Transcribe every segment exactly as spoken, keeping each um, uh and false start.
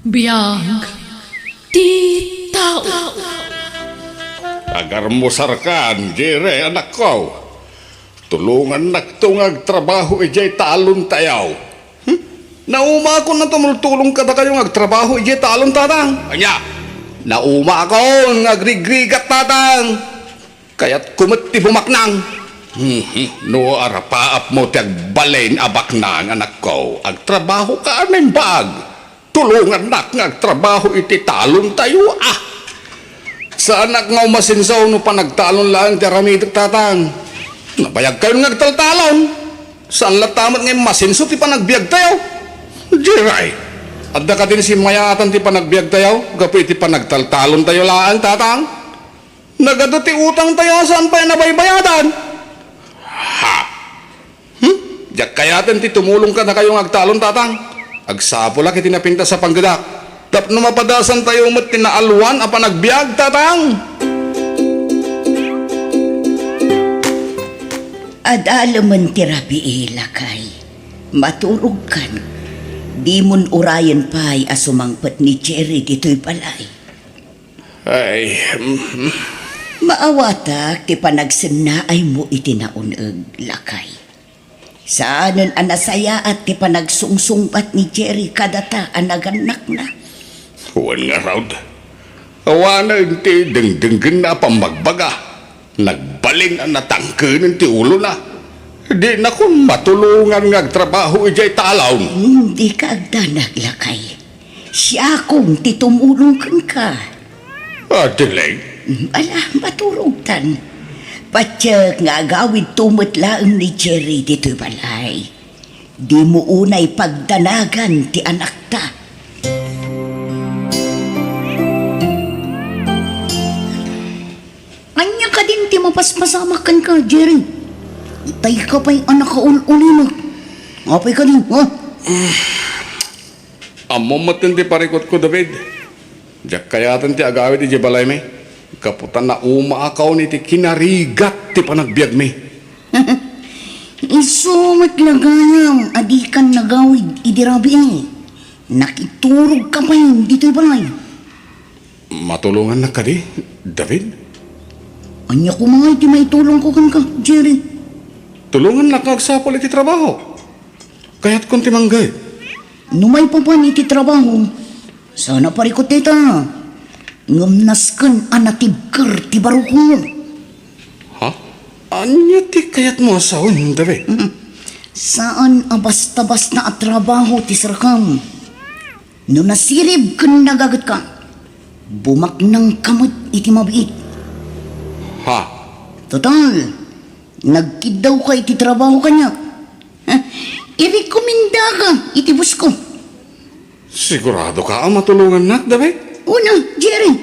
Biag ti tao. Agarmusarkan, Jerry, anakko. Tulongannakto nga agtrabaho idiay talontayo. Hmm? Naumaakon a tumultulong kadakayo nga agtrabaho idiay talon, Tatang. Ania? Naumaakon nga agrigrigat, Tatang. Kayatko met ti bumaknang. Hmm, no arapaapmo ti agbalin a baknang, anakko, agtrabahoka a naimbag. Tulongannak nga agtrabaho iti talontayo, a. Saanak nga umasenso no panagtalon laeng ti aramidek, Tatang. Nabayagkayon nga agtaltalon. Saan latta met nga immasenso ti panagbiagtayo? Jerry, adda kadin simmayaatan ti panagbiagtayo gapu iti panagtaltalontayo laeng, Tatang? Nagadu ti utangtayo a saan pay a nabaybayadan. Ha? Hmm? Diak kayaten ti tumulong kadakayo nga agtalon, Tatang. Agsapulak iti napintas a panggedak. Tapno mapadasantayo met ti naalwan a panagbiag, Tatang. Adalemen ti rabii, lakay. Maturogkan. Dimon urayen pay a sumangpet ni Jerry ditoy balay. Ay, mm. Maawatak ti panagsennaaymo iti naun-eg, lakay. Saanen a nasayaat ti panagsungsungbat ni Jerry kadata a nagannakna. Wen ngarud, awanen ti dengdenggenna a pammagbaga. Nagbalin a natangkenen ti ulona. Dinakon matulongan nga agtrabaho idiay talon. Dika agdanag, lakay. Siakon ti tumulong kenka. Adda laeng? Ala, maturogtan. Patiek nga agawidto met laeng ni Jerry ditoy balay. Dimo unay pagdanagan ti anakta. Ania kadin ti mapaspasamak kenka, Jerry? Itay ka pay a nakaul-ulimek. Apay kadin, ha? Ammom metten ti parikutko, David. Diak kayaten ti agawid idiay balaymi. Gapu ta naumaakon iti kinarigat ti panagbiagmi. Isu met la gayam a dikan nagawid idi rabii. Nakiturogka pay ditoy balay. Matulongannak kadi, David? Ania koma ti maitulongko kenka, Jerry? Tulongannak nga agsapul iti trabaho. Kayatkon ti manggep. No maipapan iti trabaho, saan a parikut dayta. Ngem nasken a natibker ti barukmo. Ha? Ania ti kayatmo a sawen, David? Mm. Saan a basta-basta a trabaho ti serkam. No nasirib ken nagagetka, bumaknangka met iti mabiit. Ha? Total, nagkiddawka iti trabaho kaniak. Irekomendaka iti bosko. Siguradoka a matulongannak, David? Una, Jerry.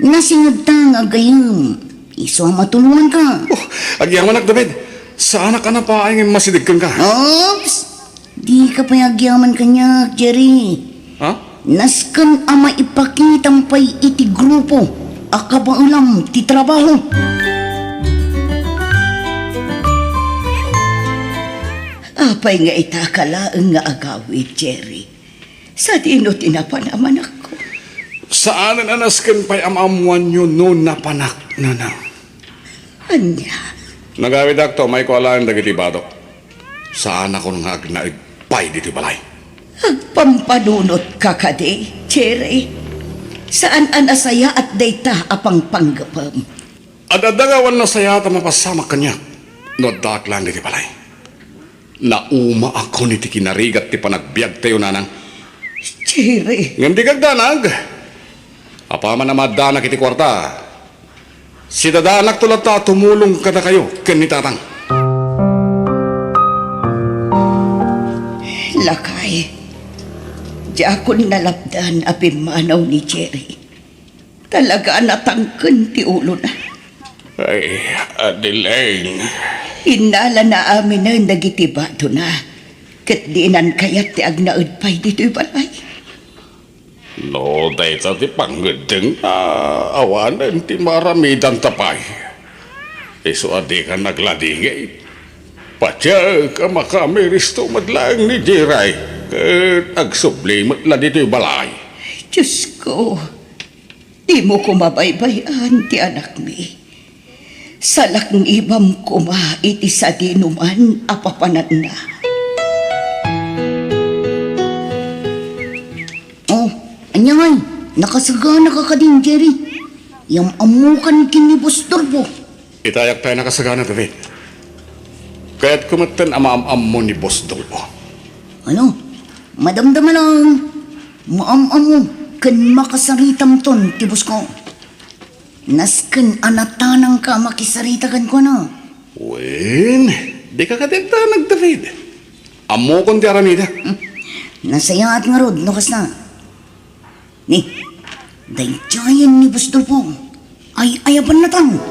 Nasingedta nga aggayyem. Isu a matulonganka. Oh, agyamanak, David. Saanak a napaay nga immasideg kenka. Oops! Dika pay agyaman kaniak, Jerry. Ha? Nasken a maipakitam pay iti grupo a kabaelam ti trabaho. Apay nga itaka laeng nga agawid, Jerry? Sadino ti napan a manakko? Saanen a nasken pay a maammoanyo no napanak, nanang. Ania? Nagawidakto, maiko alaen dagiti badok. Saanakon nga agnaed pay ditoy balay. Agpampanunotka kadi, Jerry? Saan a nasayaat dayta a pangpanggepem. Ad-adda nga awan nasayaat a mapasamak kaniak no addaak laeng ditoy balay. Naumaakon iti kinarigat ti panagbiagtayo, nanang. Jerry. Ngem dika agdanag. Apaman a maaddanak iti kuarta, sidadanakto latta a tumulong kadakayo ken ni Tatang. Lakay, diakon nalapdan a pimmanaw ni Jerry. Talaga a natangken ti ulona. Ay, Adeline. Innalana aminen dagiti badona, ket dinan kayat ti agnaed pay ditoy balay. No dayta ti pangngeddengna, awanen ti maaramidanta pay. Isu a dikan nagladingit. Patiek a makamiristo met laeng ni Jerry, ket agsubli met la ditoy balay. Diosko, dimo koma baybay-an ti anakmi. Salaknibam koma iti sadinoman a papananna. Oh, ania ngay? Nakasaganaka kadin, Jerry? Yam-ammokan ken ni Boss Dolfo. Itayak pay a nakasagana, David. Kayatko metten a maam-ammo ni Boss Dolfo. Ano? Madamdama lang. Maam-ammo ken makasaritamton ti boss ko. Nasken a natanangka a makisarita kenkuana. Wen, dika kadi agdanag, David. Ammokon ti aramidek. Hmm. Nasayaat ngarud no kasta. Ni, daydiayen ni Boss Dolfo. Ay-ayaban natan.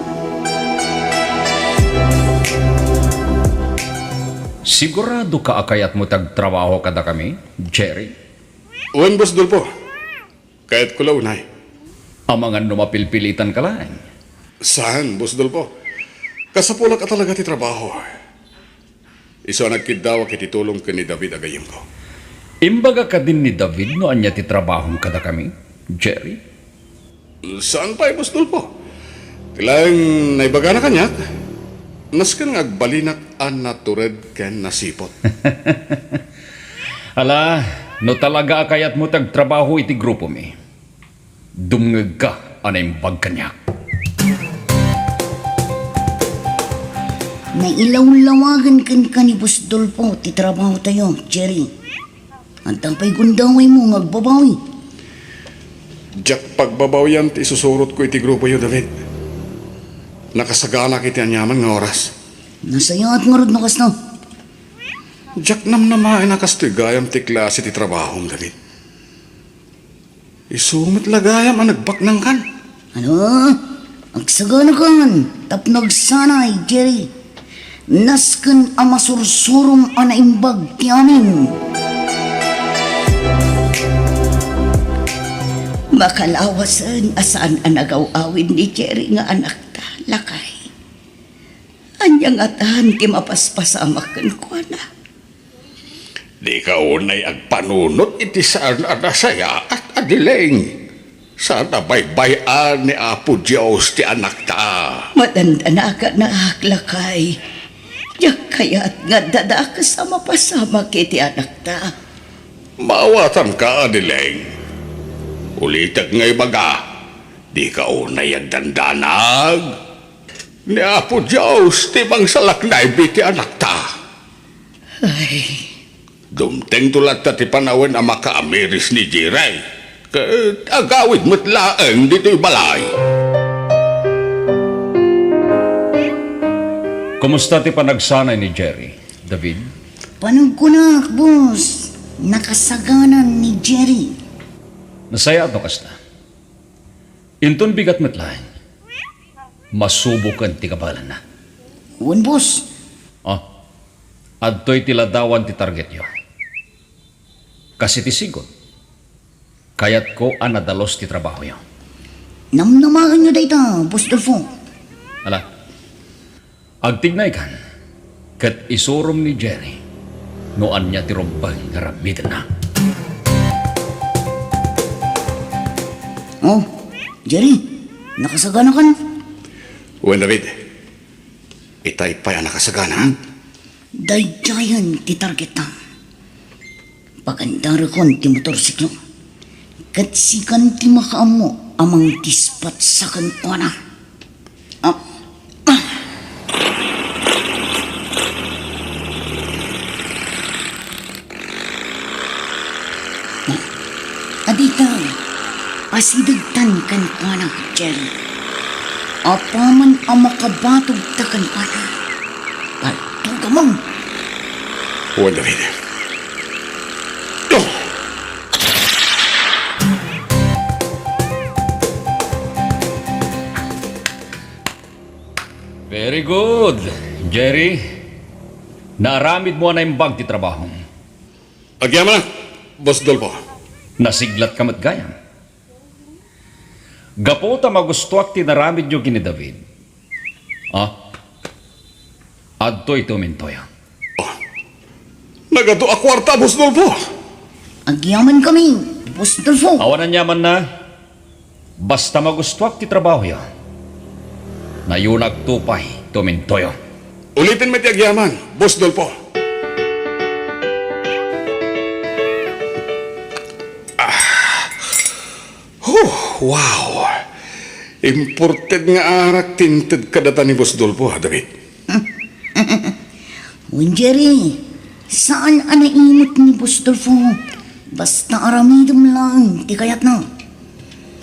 Siguradoka a kayatmo ti agtrabaho kadakami, Jerry? Wen, Boss Dolfo. Kayatko la unay. Amangan no mapilpilitanka laeng. Saan, Boss Dolfo? Kasapulak a talaga ti trabaho. Isu a nagkiddawak iti tulong ken ni David a gayyemko. Imbaga kadin ni David no ania ti trabahom kadakami, Jerry? Saan pay, Boss Dolfo. Ti laeng naibagana kaniak, nasken nga agbalinak a natured ken nasiput. Ala, no talaga a kayatmo ti agtrabaho iti grupomi, dumngegka a naimbag kaniak. Nailawlawagen kenka ni Boss Dolfo ti trabahotayo, Jerry. Adda pay gundawaymo nga agbabawi. Diak pagbabawian ti isusurotko iti grupoyo, David. Nakasaganak iti aniaman nga oras. Nasayaat ngarud no kasta. Diak namnamaen a kastoy gayam ti klase ti trabahom, David. Isu met la gayam a nagbaknangkan. Ano? Agsaganakan tapno agsanay, Jerry. Nasken a masursurom a naimbag ti amin. Makalawasen a saan a nagaw-awid ni Jerry nga anakta, lakay. Ania ngatan ti mapaspasamak kenkuana? Dika unay agpanunot iti saan a nasayaat, Adeleng. Saan a baybay-an ni Apo Dios ti anakta. Madandanaganak, lakay. Diak kayat nga adda dakes a mapasamak iti anakta. Maawatanka, Adeleng. Ulitek nga ibaga, dika unay agdandanag. Ni Apo Dios ti mangsalaknaybi ti anakta. Ay. Dumtengto latta ti panawen a makaamiris ni Jerry, ket agawid met laeng ditoy balay. Kumusta ti panagsanay ni Jerry, David? Panagkunak, boss, nakasaganan ni Jerry. Nasayaat no kasta. Inton bigat met laeng, masuboken ti kabaelanna. Wen, boss. Ah, adtoy ti ladawan ti targetyo. Kas iti sigud, kayatko a nadalus ti trabahoyo. Namnamaenyo dayta, Boss Dolfo. Ala, agtignaykan ket isurom ni Jerry no ania ti rumbeng nga aramidenna. Oh, Jerry, nakasaganakan? Wen, David. Itay pay a nakasagana. Daydiayen ti targetna. Pagandarekon ti motorsiklo. Ket sikan ti makaammo a mangdispatsa kenkuana. Ah, ah. Adita, asidegtan kenkuana, Jerry. Apaman a makabatogta kenkuana, paltugamon. Wen, David. Oh! Very good, Jerry. Naaramidmo a naimbag ti trabahom. Agyamanak, Boss Dolfo. Nasiglatka met gayam. Gapu ta magustoak ti naramidyo ken ni David. Ah? Adtoy ti umintoyo. Oh. Nagadu a kuarta, Boss Dolfo. Agyamankami, Boss Dolfo. Awan aniamanna. Basta magustuak ti trabahoyo, nayonakto pay ti umintoyo. Uliten met ti agyaman, Boss Dolfo. Ah. Huh, wow. Imported nga arak ti inted kadata ni Boss Dolfo, ha, David? Wen, Jerry, saan a naimot ni Boss Dolfo. Basta aramidem laeng ti kayatna.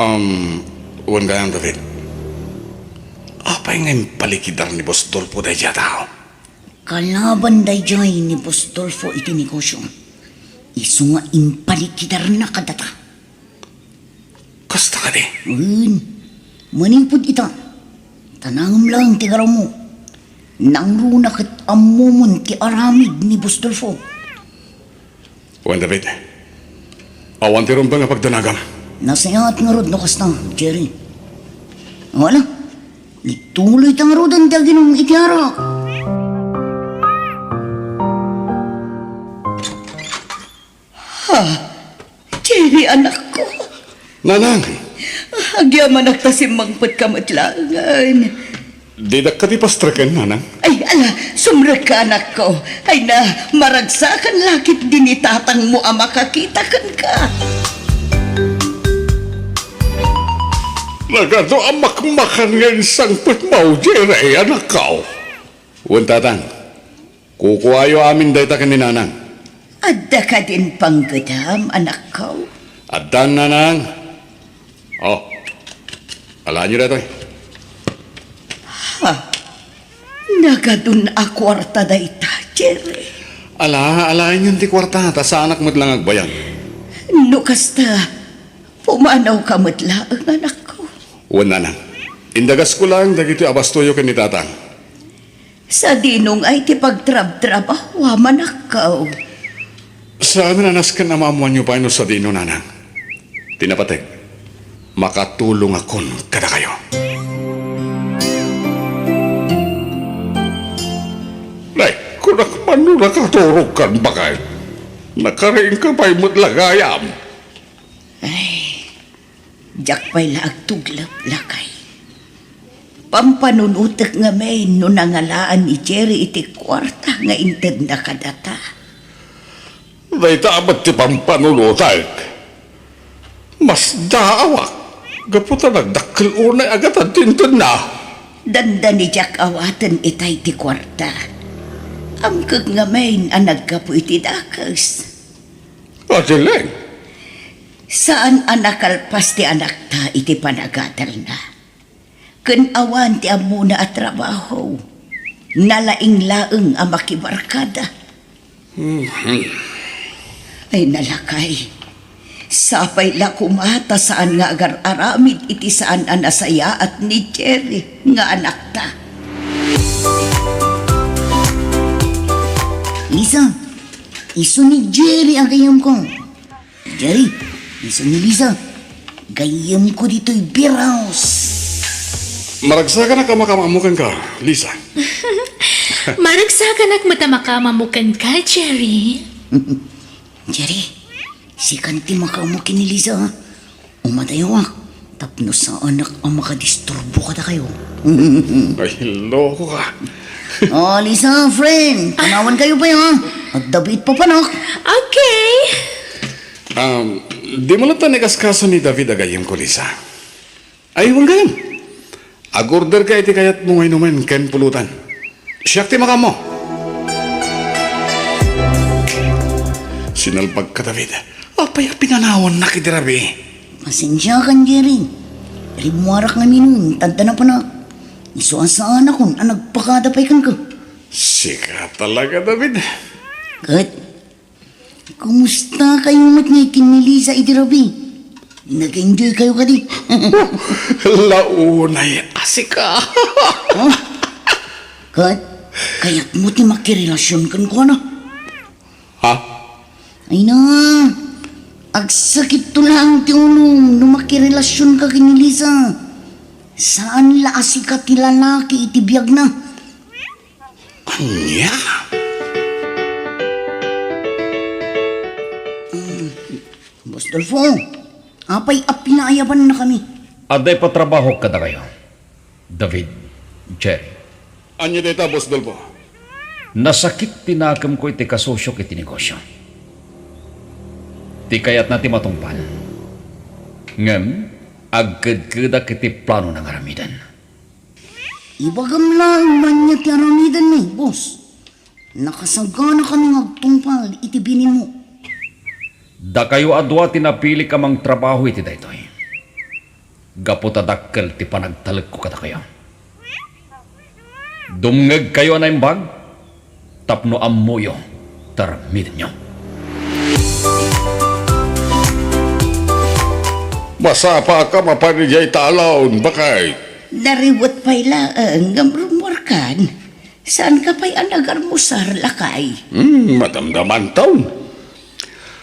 Um, wen gayam, David. Apay nga impalikidar ni Boss Dolfo daydiay a tao? Kalaban daydiay ni Boss Dolfo iti negosio. Isu nga impalikidarna kadata. Kasta kadi? Wen, manipud ita, tanangem laeng ti garawmo. Nangruna ket ammomon ti aramid ni Boss Dolfo. Wen, David, awan ti rumbeng a pagdanagam. Nasayaat ngarud no kasta, Jerry. Wala, ituloy ta ngaruden ti aginum iti arak. Ha? Jerry, anakko. Nanang! Agyamanak ta simmangpetka met laengen. Didak kadi pastreken, Nanang? Ay, ala, sumrekka, anakko. Ay na, maragsakan la ketdi ni tatangmo a makakita kenka. Nagadu a makmakan nga insangpetmo, Jerry, anakko. Wen, Tatang. Kukuayo amin dayta ken ni Nanang. Adda kadin panggedam, anakko? Addan, Nanang. Oh, alaenyo daytoy. Ha? Nagadun a kuarta dayta, Jerry. Ala, alaenyon ti kuarta, ta saanak met la nga agbayag. No kasta, pumanawka met laeng, anakko. Wen, Nanang. Indagasko laeng dagitoy a bastoyo ken ni Tatang. Sadino ngay ti pagtrabtrabahoam, anakko? Saan a nasken a maammoanyo pay no sadino, Nanang. Ti napateg, makatulongakon kadakayo. Nay, kunak man no nakaturogkan, baket. Nakariingka pay met la gayam. Ay, diak pay la agtuglep, lakay. Pampanunotek ngamin no nangalaan ni Jerry iti kuarta nga intedna kadata. Dayta met ti pampanunotek. Masdaawak gapu ta nagdakkel unay a gatad ti intedna. Dandani diak awaten itay ti kuarta. Amkek ngamin a naggapu iti dakes. Adileng. Saan a nakalpas ti anakta iti panagadalna. Ken awan ti ammona a trabaho. Nalaing laeng a makibarkada. Mhm. Ay, nalakay. Sapay la koma ta saan nga agar-aramid iti saan a nasayaat ni Jerry nga anakta. Lisa, isu ni Jerry a gayyemko. Jerry, isu ni Lisa. Gayyemko ditoy beer house. Maragsakanak a makamammo kenka, Lisa. Maragsakanak met a makamammo kenka, Jerry. Jerry, sikan ti makaammo ken ni Lisa, ha? Umadayawak tapno saanak a makadisturbo kadakayo. Ay, loko ka. Oh, Lisa, friend, panawankayo pay, ha? Adda biit papanak. Okay. Um, dimo latta inkaskaso ni David a gayyemko, Lisa. Ay, wen gayam. Ag-orderka iti kayatmo nga inumen ken pulutan. Siak ti makaammo. Sinalbagka, David. Apay a pinanawannak iti rabii? Pasensiakan, Jerry. Rimmuarak ngamin, ta adda napanak. Isu a saanakon a nagpakada pay kenka. Sika talaga, David. Ket, kumustakayo met ngay ken ni Lisa iti rabii? Nag-enjoykayo kadi? Launay a sika. Oh? Ket, kayatmo ti makirelasion kenkuana? Ha? Ay na, agsakitto laeng ti ulom no makirelasionka ken ni Lisa. Saan la a sika ti lalaki iti biagna. Ania? Mm, Boss Dolfo, apay a pinaayabannakami? Adda ipatrabahok kadakayo, David, Jerry. Ania dayta, Boss Dolfo? Nasakit ti nakemko iti kasosiok iti negosio. Ti kayatna ti matungpal. Ngem, agkedkedak iti planona nga aramiden. Ibagam laeng no ania ti aramidenmi, boss. Nakasaganakami nga agtungpal iti bininmo. Dakayo a dua ti napilik a mangtrabaho iti daytoy. Gapu ta dakkel ti panagtalekko kadakayo. Dumngegkayo a naimbag tapno ammoyo ti aramidenyo. Masapaka mapan idiay talon, baket. Nariwet pay laeng ngem rummuarkan. Saanka pay a nagarmusar, lakay? Hmm, madamdamanton.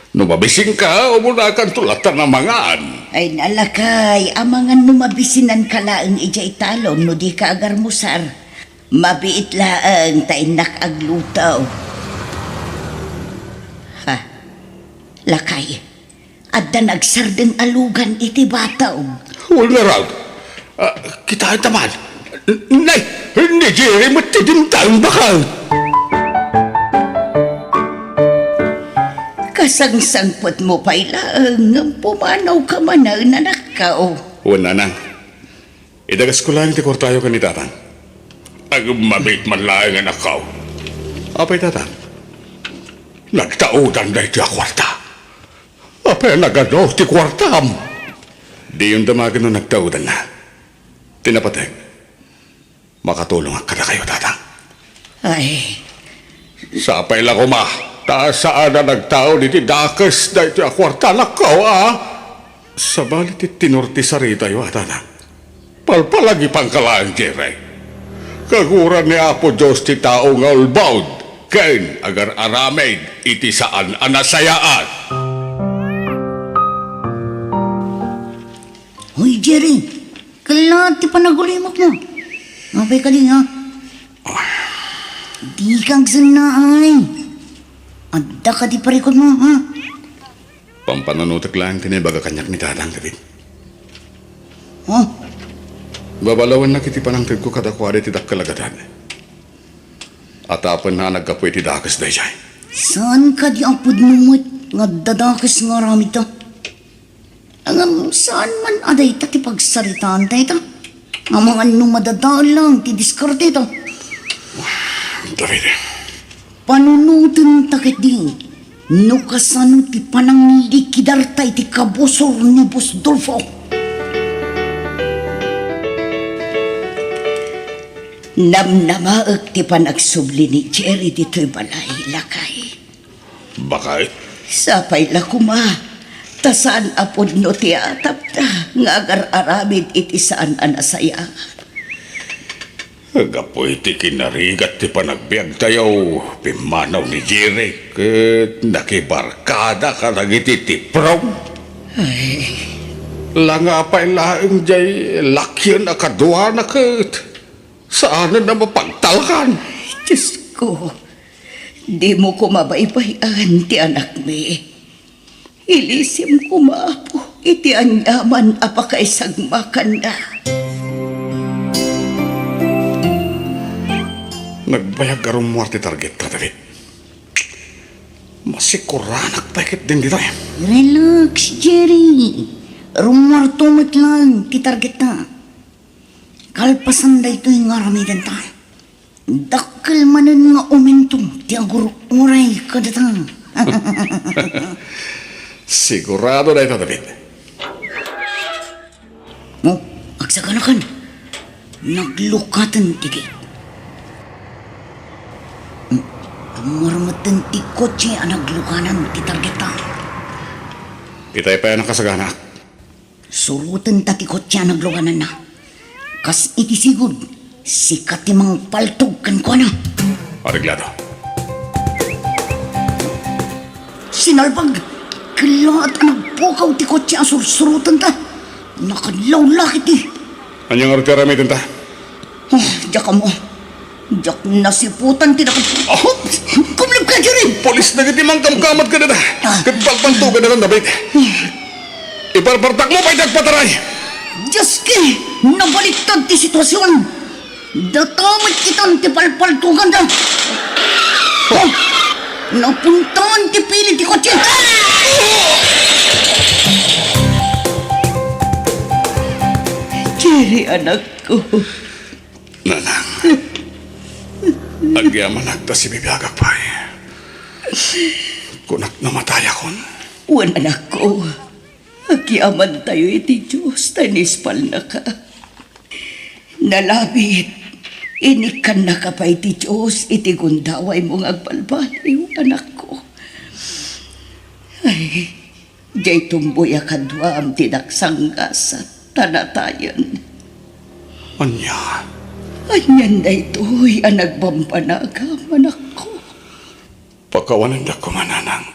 No mabisinka, umunakanto latta a mangan. Ay, lakay, amangan no mabisinanka laeng idiay talon no dika agarmusar. Mabiit laeng ta innak agluto. Ha? Lakay, adda nagsardeng a lugan iti batog. Wen ngarud. Ah, kitaenta man. Nay, ni Jerry met ti dimtang, baket. Kasangsangpetmo pay laeng ngem pumanawka manen, anakko. Wen, nanang. Idagasko laeng ti kuartayo ken ni tatang. Agmabit man laeng, anakko. Apay, tatang? Nagtaudan daytoy a kuarta. Apay a nagano ti kuartam? Diyon damagen no nagtaudanna. Ti napateg, makatulongak kadakayo, tatang. Ay. Sapay la koma, ta saan a nagtaud iti dakes daytoy a kuarta, anakko, a? Sabali ti tenor ti saritayo, a, tatang. Palpalagipangka laeng, Jerry. Kaguran ni Apo Dios ti tao nga ulbod ken agar-aramid iti saan a nasayaat. Hoy, Jerry, kella ti panagulimokmo. Apay kadi, ha? Dika agsennaay. Adda kadi parikutmo, ha? Pampanunotek laeng ti naibaga kaniak ni Tatang, David. Oh? Babalawennak iti panangtedko kadakuada iti dakkel a gatad. Atapenna a naggapu iti dakes daydiay. Saan kadi a pudno met nga adda dakes nga aramidta? Ngem saan man a dayta ti pagsaritaan dayta? Amangan no madadael lang ti diskarteta. David. Panunotenta ketdi no kasano ti panangilikidarta iti kabusor ni Boss Dolfo. Namnamaek ti panagsubli ni Jerry ditoy balay, lakay. Baket? Sapay la koma, ta saan a pudno ti atapda nga agar-aramid iti saan a nasayaat. Gapu iti kinarigat ti panagbiagtayo, pimmanaw ni Jerry ket nakibarkada kadagiti tiprong. Ay. Langapay laeng diay lakien a kaduana ket saanen a mapagtalkan. Diosko, dimo koma baybay-an ti anakmi. Ilisim koma, Apo, iti aniaman a pakaisagmakanna. Nagbayag a rummuar ti targetta, David. Masikuranak pay ketdin ditoy. Relax, Jerry. Rummuarto met laeng ti targetta. Kalpasan daytoy nga aramidenta, dakkel manen nga umento ti agur-uray kadata. Sigurado dayta, David. Oh, agsaganakan. Naglukaten ti gate. Hmm, rummuar metten ti kotse a naglukanan ti targetta. Itay pay a nakasaganaak. Surotenta ti kotse a naglukananna. Kas iti sigud, sika ti mangpaltog kenkuana. Areglado. Sinalbag! Kellaat a nagpukaw ti kotse a sursurotenta. Nakadlawlaki ti. Ania ngarud ti aramidenta? Oh, diak ammo. Diak nasiputan ti nakap-, Oh! Kumleb ka, Jerry! Pulis dagiti mangkamkamat kadada. Ah. Ket palpaltugan na lang, David. Iparpartakmo pay ti agpataray. Diyos ki, nabaliktad ti sitwasyon. Data met itan ti palpaltugan da. Oh, napuntaan ti pili ti kotse. Jerry, anakko. Nanang, agyamanak ta sibibiagak pay. Kunak no matayakon. Wen, anakko, agyamantayo iti Dios ta inispalnaka. Nalabit, inikkannaka pay ti Dios iti gundawaymo nga agbalbaliw, anakko. Ay, Diay tumboy a kaduam ti nagsanggasat ta natayen. Ania? Anian daytoy a nagbambanagam, anakko? Pakawanendak koma, nanang.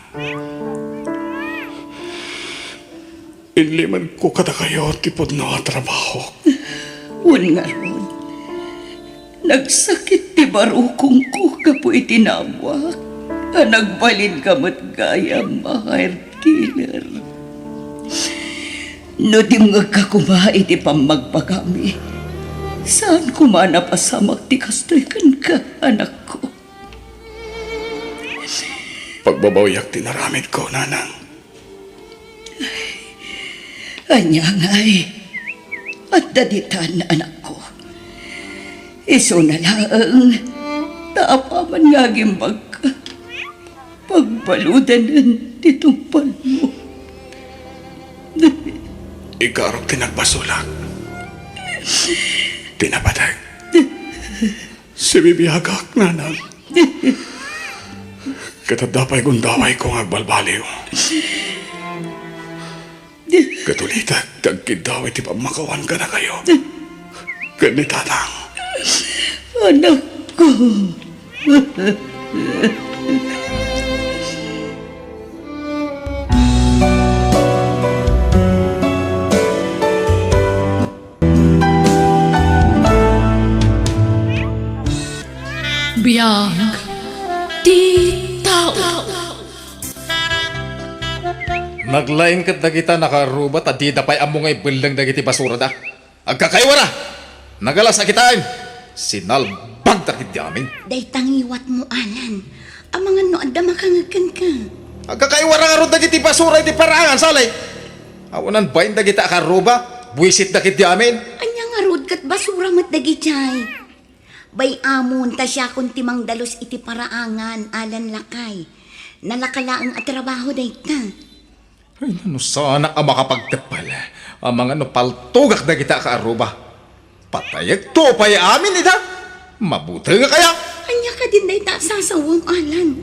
Inlimenko kadakayo ti pudno a trabahok. Wen ngarud, nagsakit ti barukongko gapu iti naammoak a nagbalinka met gayam a hire killer. No dimngegka koma iti pammagpagami, saan koma a napasamak ti kastoy kenka, anakko. Pagbabawiak ti naramidko, nanang. Ania ngay? Adda ditan, anakko. Isuna laeng ta apaman nga agimbagka, pagbaludanen ti tungpalmo. Ikarok ti nagbasolak. Ti napateg. Sibibiagak, nanang. Ket adda pay gundawayko nga agbalbaliw. Ket ulitek ti agkiddaw iti pammakawan kadakayo ken ni Tatang. Anakko. Biag ti tao. Naglaing ket dagita nakaarruba ta dida pay ammo nga ibelleng dagiti basurada. Agkakaiwara! Nagalas a kitaen! Sinalbagda ketdi amin. Dayta ngiwatmo, Alan. Amangan no adda makangeg kenka. Agkakaiwara ngarud dagiti basura iti paraangan, Sally. Awanan bain dagita a kaarruba. Buisitda ketdi amin. Ania ngarud ket basura met dagidiay? Bay-amon ta siakon ti mangdalus iti paraangan, Alan, lakay. Nalaka laeng a trabaho dayta. Ay, no saanak a makapagteppel, amangan no paltogak dagita a kaarruba. Patayekto pay amin ida. Mabutengak aya? Ania kadin dayta a sasawem, Alan?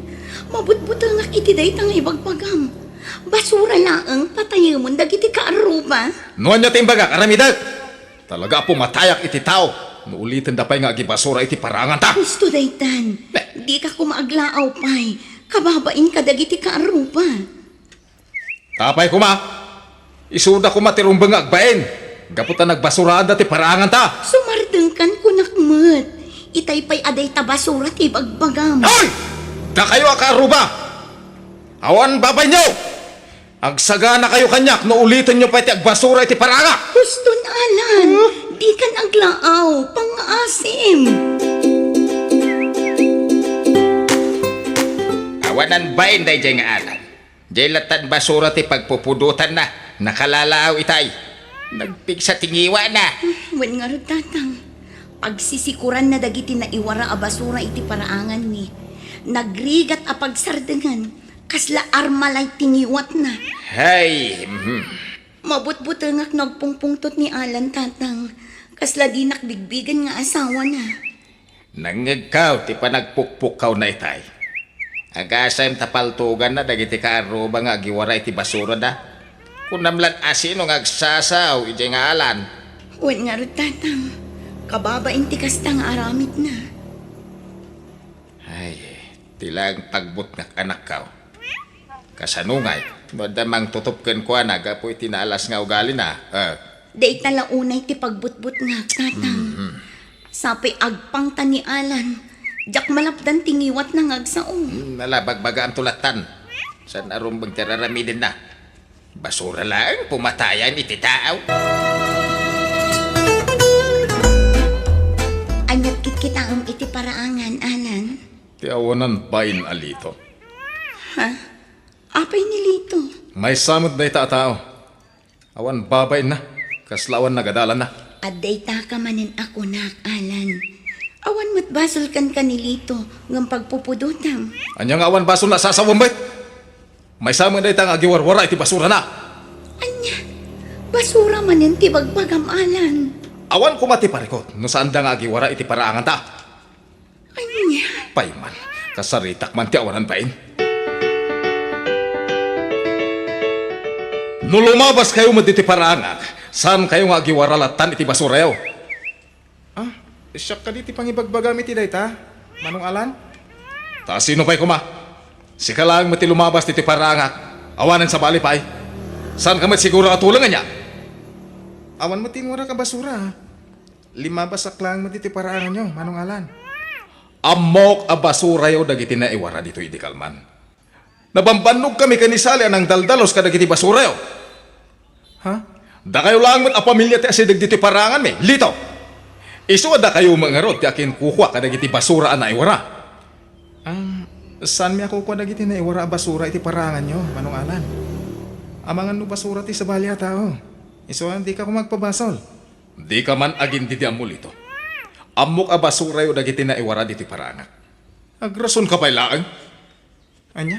Mabutbutengak iti dayta nga ibagbagam. Basura laeng patayemon dagiti kaarruba. No ania ti imbagak, aramidek. Talaga a pumatayak iti tao no ulitenda pay nga agibasura iti paraanganta. Husto daytan. Ne. Dika koma aglaaw pay. Kababain kadagiti kaarruba. Apay koma, isuda koma ti rumbeng nga agbain, gapu ta nagbasuraanda ti paraanganta. Sumardengkan, kunak met. Itay pay a dayta basura ti ibagbagam. Hoy! Dakayo a kaarruba! Awan babainyo! Agsaganakayo kaniak no ulitenyo pay ti agbasura iti paraanga! Huston, Alan! Huh? Dikan aglaaw, pangngaasim! Awanan bain daydiay nga Alan. Diay lattan basura ti pagpupudotanna, nakalalaaw itay. Nagpigsa ti ngiwana. Wen ngarud, Tatang, pagsisikuranna dagiti naiwara a basura iti paraanganmi. Nagrigat a pagsardengan, kasla Armalite ti ngiwatna. Hay, mhm. Mabutbutengak no agpungpungtot ni Alan, Tatang. Kasla dinak bigbigen nga asawana. Nangngegkaw ti panagpukpukkawna itay. Agasem ta paltoganna dagiti kaarruba nga agiwara iti basurada. Kunam lan a sino nga agsasao idiay nga Alan. Wen ngarud, Tatang. Kababain ti kasta nga aramidna. Ay, ti laeng pagbutngak, anakkaw. Kasano ngay, no adda mangtutup kenkuana gapu iti naalas nga ugalina? Ah. Dayta la unay ti pagbutbutngak, Tatang. Mhm. Sapay agpangta ni Alan. Diak malapdan ti ngiwatna nga agsao. Hmm, nalabagbagaam to lattan. Saan a rumbeng ti raramidenna? Basura laeng pumatayan iti tao. Aniat kitkitaem iti paraangan, Alan? Ti awanan bain a Lito. Ha? Apay ni Lito? Maysa met dayta a tao. Awan babainna, kasla awan nagadalanna. Adda itaka manen a kunak, Alan. Awan met basol kenka ni Lito ngem pagpupudotam. Ania nga awan basolna a sasawem met? Maysa met dayta nga agiwarwara iti basurana. Ania? Basura manen ti bagbagam, Alan. Awan koma ti parikut no saanda nga agiwara iti paraanganta. Ania? Pay man, kasaritak man ti awanan bain. No lumabaskayo met ditoy paraangak, saankayo nga agiwara lattan iti basurayo. Ah, siak kadi ti pangibagbagam iti dayta, Manong Alan? Ta sino pay koma? Sika laeng met ti lumabas ditoy paraangak. Awanen sabali pay. Saanka met siguro a tuleng ania? Awan met ti inwarak a basura, ah. Limabasak laeng met iti paraanganyo, Manong Alan. Ammok a basurayo dagiti naiwara ditoy idi kalman. Nabambannogkami ken ni Sally a nangdaldalus kadagiti basurayo. Ha? Dakayo laeng met a pamilia ti asideg ditoy paraanganmi, Lito. Isu a dakayo met ngarud ti akinkukua kadagiti basura a naiwara. Ah, saanmi a kukua dagiti naiwara a basura iti paraanganyo, Manong Alan. Amangan no basura ti sabali a tao. Isu a dika koma agpabasol. Dika man agindidiammo, Lito. Ammok a basurayo dagiti naiwara ditoy paraangak. Agrasonka pay laeng? Ania?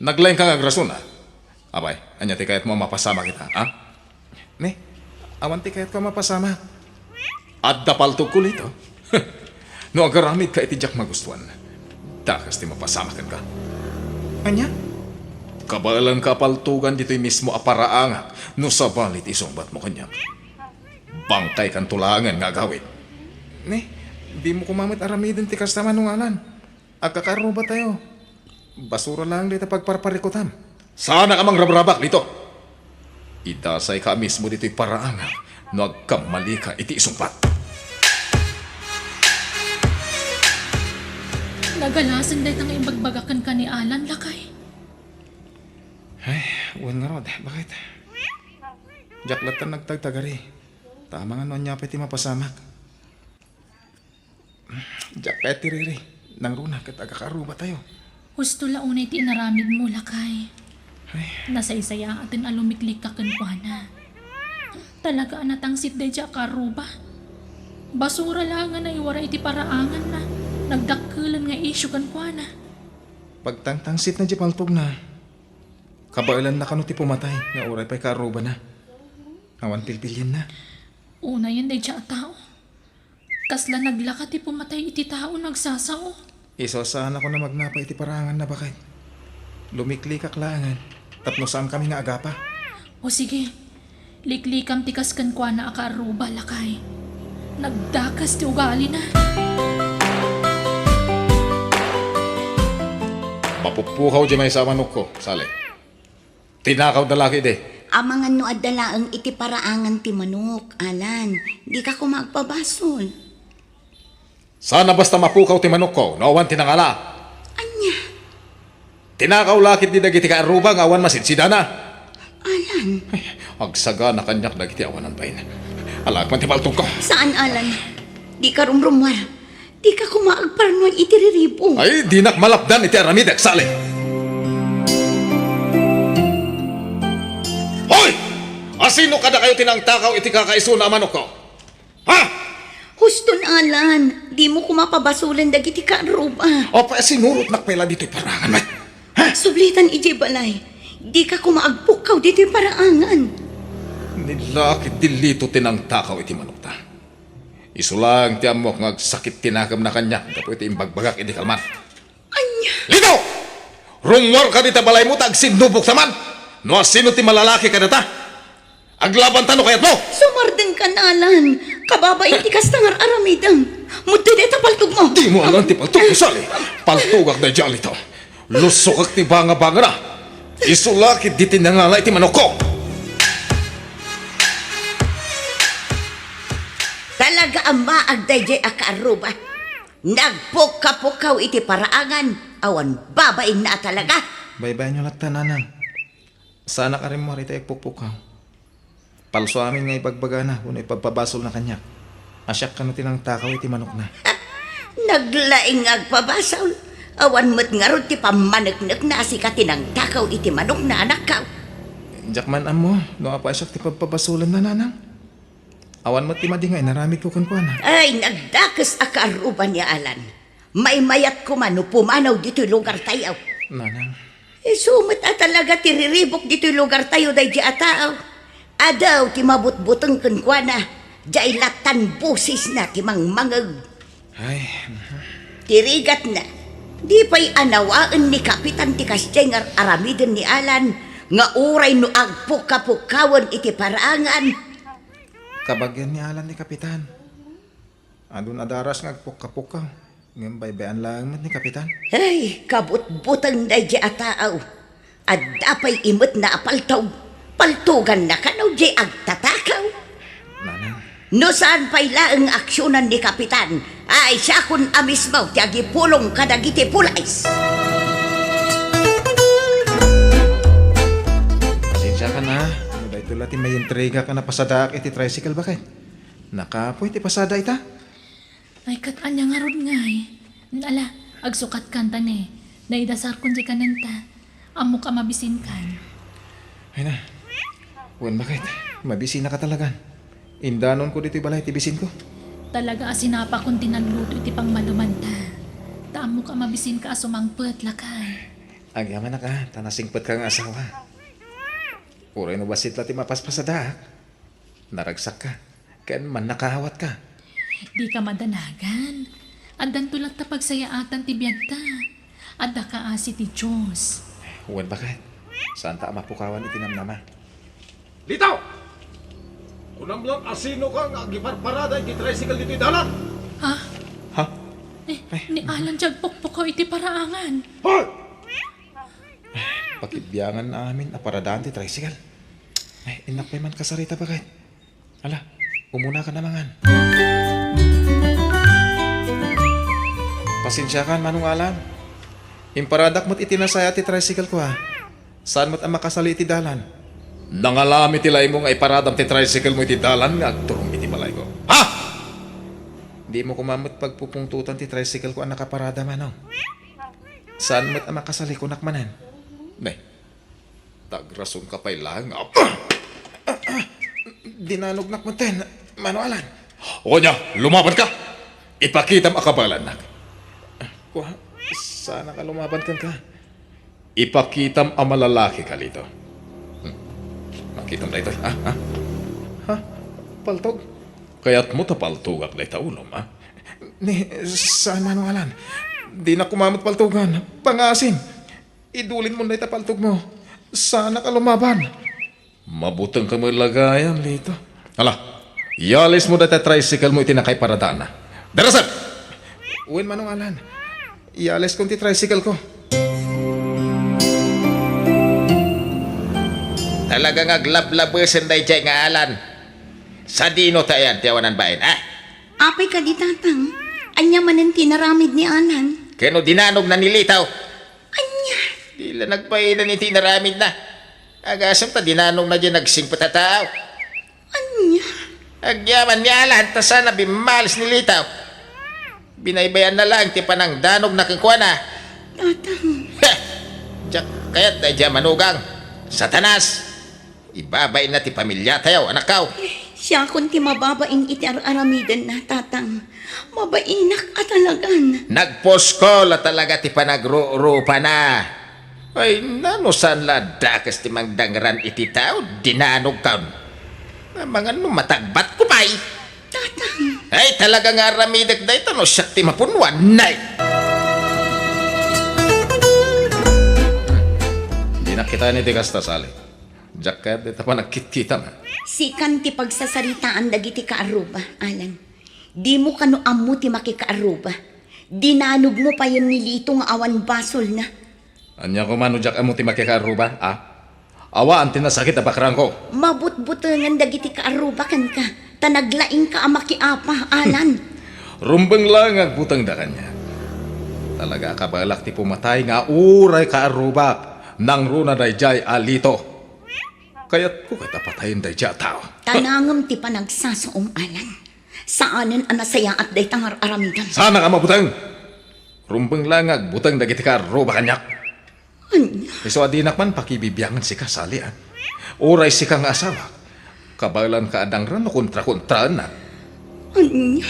Naglaingka nga agrason, a? Apay, ania ti kayatmo a mapasamak ita, a? Ne, awan ti kayatko a mapasamak. Adda paltogko, Lito. No agaramidka iti diak magustuan, dakas ti mapasamak kenka. Ania? Kabaelanka a paltogan ditoy mismo a paraangak no sabali ti isungbatmo kaniak. Bangkaykanto laengen nga agawid. Ne, dimo koma met aramiden ti kasta, Manong Alan. Agkakaarrubatayo. Basura laeng dayta pagparparikutam. Saanka a mangrabrabak, Lito. Idasayka a mismo ditoy paraangak no agkammalika iti isungbat. Nagalasen dayta nga imbagbagak kenka ni Alan, lakay. Ay, wen ngarud, bakit? Diak latta nagtagtagari. Ta amangan no ania pay ti mapasamak. Diak kayat ti riri. Nangruna ket agkakaarrubatayo. Husto la unay ti inaramidmo, lakay. Ay. Nasaysayaaten a lumiklikka kenkuana. Talaga a natangsit daydiay a kaarruba. Basura laeng nga naiwara iti paraanganna. Nagdakkelen nga isyu kenkuana. Pagtangtangsitna diay paltogna, kabaelanna kano ti pumatay nga uray pay kaarrubana. Awan pilpilienna. Unayen daydiay a tao. Kasla naglaka ti pumatay iti tao no agsasao. Isu a saanakon a magnapa iti paraanganna, baket. Lumiklikak laengen tapno saankami nga agapa. O sige, liklikam ti kas kenkuana a kaarruba, lakay. Nagdakas ti ugalina. Mapuppukaw diay maysa a manokko, Sally. Tinakawda la ketdi. Amangan no adda laeng iti paraangan ti manok, Alan. Dika koma agpabasol. Saan a basta mapukaw ti manokko no awan ti nangala. Ania? Tinakaw la ketdi dagiti kaarruba nga awan masidsidana. Alan. Ay, agsagana kaniak dagiti awanan bain. Alaek man ti paltogko. Saan, Alan. Dika rumrumuar. Dika koma agparnuan iti riribo. Ay, dinak malapdan iti aramidek, Sally. Hoy! Asino kadakayo ti nangtakaw iti kakaisuna a manokko? Ha? Huston, Alan, dimo koma pabasolen dagiti kaarruba. Apay a sinurotnak pay la ditoy paraangan met? Ha? Sublitan idiay balay. Dika koma agpukaw ditoy paraangan. Ni la ketdi Lito ti nangtakaw iti manokta. Isu laeng ti ammok nga agsakit ti nakemna kaniak gapu iti imbagbagak idi kalman. Ania? Lito! Rummuarka dita balaymo ta agsinnubokta man! No asino ti malalaki kadata? Aglabanta no kayatmo! Sumardengkan, Alan! Kababain ti kasta nga ar-aramidem! Muddi dayta paltogmo! Dimo alan ti paltogko, Sally! Paltogak daydiay, Lito! Lusokak ti bangabangana! Isu la ketdi ti nangala iti manokko! Talaga a maag daydiay a kaarruba. Nagpukkapukaw iti paraangan, awan babainna a talaga. Baybayanyo latta, Nanang. Saanak a rimmuar iti agpukpukaw. Palso amin nga ibagbagana wenno ipagpabasolna kaniak a siak kano ti nangtakaw iti manokna. Naglaing nga agpabasol. Awan met ngarud ti pammaneknekna a sika ti nangtakaw iti manokna, anakkaw. Diak man ammo no apay a siak ti pagpabasolenna, Nanang. Awan met ti madi nga inaramidko kenkuana. Ay, nagdakes a kaarruba ni Alan. Maymayat koma no pumanaw ditoy lugartayo. Nanang. Isu met a talaga ti riribuk ditoy lugartayo daydi a tao. Adu ti mabutbuteng kenkuana, diay lattan bosesna ti mangmangeg. Ay, mhm. Ti rigatna, di pay a nawaen ni Kapitan ti kasdiay nga ar-aramiden ni Alan nga uray no agpukkapukawen iti paraangan. Kabagian ni Alan ni Kapitan. Adun a daras nga agpukkapukaw, ngem baybay-an laeng met ni Kapitan. Ay, kabutbuteng daydi a tao. Adda pay imetna a paltog. Paltoganna kano diay agtatakaw. Nanang. No saan pay laeng aksionan ni Kapitan, ay siakon a mismo ti agipulong kadagiti pulis. Pasensiakan a, no daytoy la ti maintrigak a napasadaak iti tricycle, baket. Nakapoy ti pasada ita? Ay, ket ania ngarud ngay? Ala, agsukatkan ta ne. Naidasarkon diay kanenta. Ammok a mabisinkan. Ay na. Wen, baket? Mabisinaka talagan. Indanonko ditoy balay ti bisinko. Talaga a sinapakon ti nagluto iti pangmalumanta. Ta ammok a mabisinka a sumangpet, lakay. Agyamanak a, ta nasingpetka nga asawa. Uray no bassit la ti mapaspasadaak. Naragsakka, ken mannakawatka. Dika madanagan. Addanto latta pagsayaatan ti biagta. Adda kaasi ti Dios. Wen, baket. Saanta a mapukawan iti namnama. Litaw! Kunam lang a sinoka nga agiparparada iti tricycle ditoy dalan? Ha? Ha? Eh, ay, ni Alan ti agpukpukaw iti paraangan. Hoy! Pakibiangan amin a paradaan ti tricycle. Ay, innak pay man kasarita, baket. Ala, umunaka a mangan. Pasensiakan, Manong Alan. Imparadak met iti nasaya ti tricycle ko, a. Saan met a makasali iti dalan. Nangalam iti laymo nga iparadam ti tricycle mo iti dalan nga agturong iti balayko. Ha? Dimo koma met pagpupungtotan ti tricycle ko a nakaparada, Manong. Saan met a makasali, kunak manen. Nay, Tagrasonka pay laeng nga dinanognak metten, Manong Alan. Ania, lumabanka! Ipakitam a kabaelannak. Kua, saanka a lumaban kenka. Ipakitam a malalakika, Lito. Hmm. Makitam daytoy, ha? Ha? Ha? Paltog? Kayatmo ta paltogak dayta ulom, ha? Ni, saan, Manong Alan. Dinak koma met paltogan. Pangaasim. Idulinmon dayta paltogmo. Saanka a lumaban. Mabutengka met la gayam, Lito. Ala, ialismo dayta tricycle mo iti nakaiparadaanna. Darasem! Wen, Manong Alan. Ialiskon ti tricycle ko. Talaga nga aglablabesen daydiay nga Alan. Sadino ta ayan ti awanan bain, ha? Apay kadi, Tatang? Ania manen ti inaramid ni Alan? Ken no dinanogna ni Lito. Ania? Di la nagbainna iti inaramidna. Agasem ta dinanogna diay nagsingpet a tao. Ania? Agyaman ni Alan ta saan a bimmalis ni Lito. Binaybayanna laeng ti panangdanogna kenkuana. Tatang. Heh! Diak kayat daydiay a manugang. Satanas! Ibabainna ti pamiliatayo, anakko. Siakon ti mababain iti ar-aramidenna, Tatang. Mabainak a talagan. Nagpusko la talaga ti panagrurupa na. Ay, nano saan la dakes ti mangdangran iti tao, dinanogkon. Amangan no matagbatko pay. Tatang. Ay, talaga nga aramidek dayta no siak ti mapunwan. Nay! Dinak kitaen iti kasta, Sally. Diak kayat dayta panagkitkitam. Sikan ti pagsasaritaan dagiti kaarruba, Alan. Dimo kano ammo ti makikaarruba. Dinanogmo payen ni Lito nga awan basolna. Ania koma no diak ammo ti makikaarruba, a? Awan ti nasakit a bakrangko. Mabutbutengen dagiti kaarruba kenka. Ta naglaingka a makiapa, Alan. Rumbeng laeng nga agbutengda kaniak. Talaga a kabaelak ti pumatay nga uray kaarrubak, nangruna daydiay a Lito. Kayatko ket a patayen daydiay a tao. Tanangem ti panagsasaom, Alan. Saanen a nasayaat dayta nga ar-aramidem. Saanak a mabuteng! Rumbeng laeng nga agbuteng dagiti kaarruba kaniak. Ania? Isu a dinak man pakibibiangen sika, Sally, a. Uray sika nga asawa, kabaelanka a dangran no kontrakontraennak. Ania?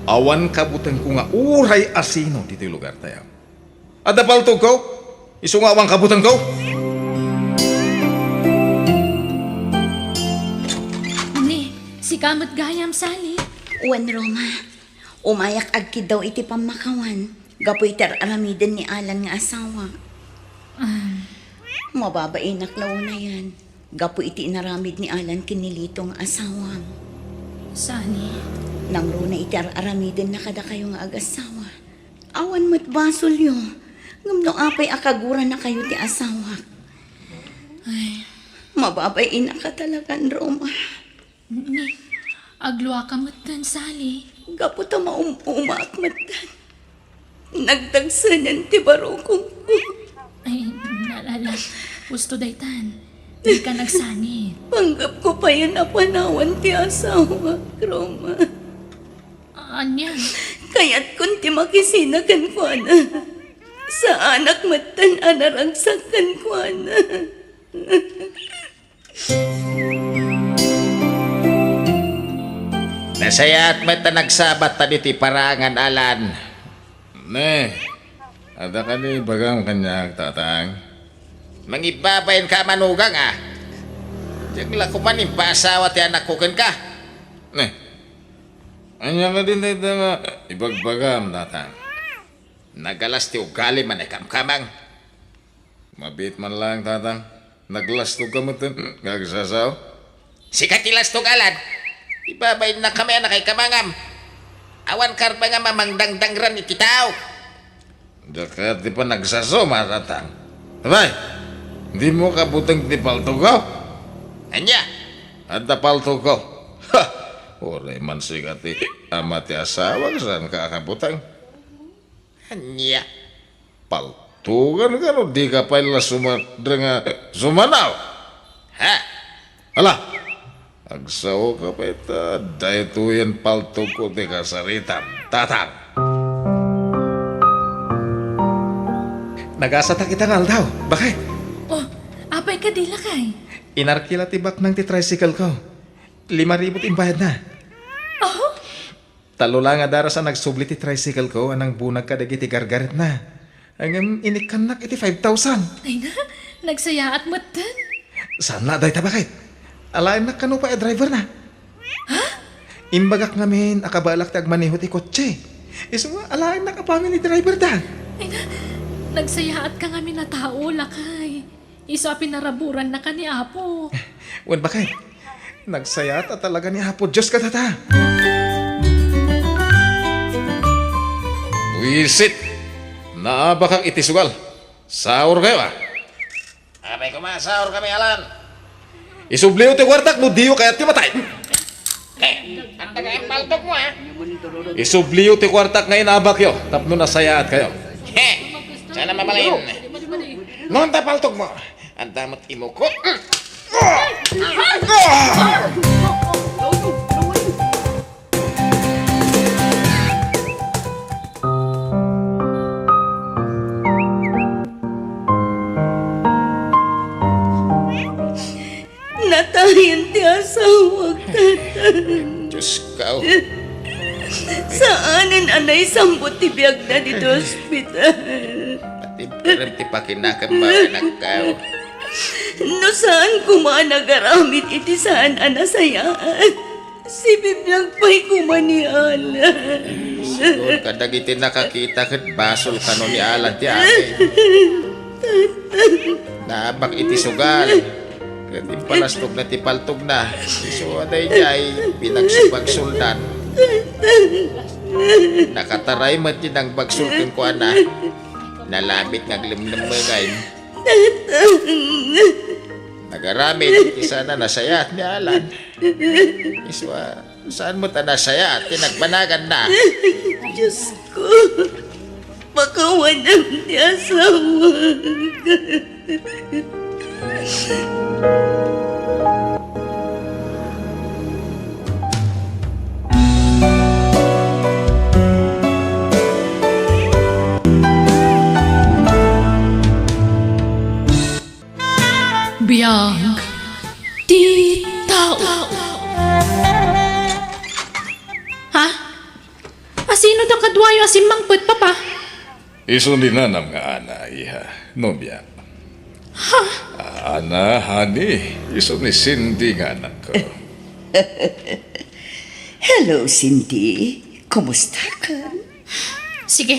Awan kabutengko nga uray asino ditoy lugartayo. Adda paltogko, isu nga awan kabutengko. Ni, sika met gayam, Sally. Wen, Roma. Umayak agkiddaw iti pammakawan gapu iti ar-aramiden ni Alan nga asawa. Ah. Mababainak la unayan gapu iti inaramid ni Alan ken ni Lito nga asawam. Sani? Nangruna iti ar-aramidenna kadakayo nga agasawa. Awan met basolyo, ngem no apay a kaguranakayo ti asawak. Ay. Mababainak a talagan, Roma. Ni, agluaka metten, Sally. Gapu ta maum-umaak metten. Nagdagsenen ti barukongko. Ay, nalala. Husto daytan. Dika nagsangit. Panggepko payen a panawan ti asawak, Roma. Ania? Kayatkon ti makisina kenkuana. Saanak metten a naragsak kenkuana. Nasayaat met ta nagsabatta ditoy parangan, Alan. Ne, adda kadi ibagam kaniak, Tatang? Mangibabainka a manugang, a. Diak la koma impaasawa ti anakko kenka. Ne, ania kadi dayta nga ibagbagam, Tatang? Nagalas ti ugalim a naikamkamang. Mabiit man laeng, Tatang. Naglastogka metten nga agsasao. Sika ti lastog, Alan. Ibabainnak kami a nakaikamangam. Awan karbengam a mangdangdangran iti tao. Diak kayat ti panagsasaom, Tatang. Abay, dimo kabuteng ti paltogko? Ania? Adda paltogko. Ha! Uray man sika ti ama ti asawak, saanka a kabuteng. Ania? Paltogan kano, dika pay la sumadre nga sumanaw? Ha? Ala, agsaoka pay ta daytoyen paltogko ti kasaritam, Tatang. Nagasatak ita nga aldaw, baket. Oh, apay kadi, lakay? Inarkila ti baknang ti tricycle ko. Lima ribu ti imbayadna. Oh? Tallo la nga daras a nagsubli ti tricycle ko a nangbunag kadagiti gargaretna. Ngem inikkannak iti five thousand. Ay na, nagsayaat metten. Saan la dayta, baket? Alaennak kano pay a driver na. Ha? Imbagak ngamin a kabaelak ti agmaneho ti kotse. Isu nga alaennak a family driver da. Ay na, nagsayaatka ngamin a tao, lakay. Isu a pinaraburannaka ni Apo. Wen, baket, nagsayaat a talaga ni Apo Dios kadata. Buisit! Naabakak iti sugal. Saurkayo, a. Apay koma, saurkami, Alan. Isubliyo ti kuartak no diyo kayat ti matay. Eh, anta nga paltogmo, a? Isubliyo ti kuartak nga inabakyo tapno nasayaatkayo. He, sana mabalin. No anta paltogmo, anta met imukot. Natayen ti asawak, Tatang. Diyos ko. Saanen a naisambut ti biagna ditoy ospital. Pati barem ti pakinakem, anak ko. No saan koma a nagaramid iti saan a nasayaat, sibibiag pay koma ni Alan. Siguro kadagiti nakakita ket basol kano ni Alan ti amin. Naabak iti sugal. Ket impalastogna ti paltogna. Isu a daydiay, pinagsubagsoldan. Nakataray met ti nangbagsol kenkuana. Nalamit nga aglemlemmengay. Nagaramid ti saan a nasayaat ni Alan. Isu a Saan met a nasayaat ti nagbanaganna? Diosko, pakawanam ti asawak. Biag ti tao. Ha? Asino dakaduayo a simmangpet, Papa? Isu ni nanam nga Ana, iha, nobia. Ha? Ah, Ana, honey, isu ni Cindy nga anakko. Hello, Cindy. Kumusta ka? Sige.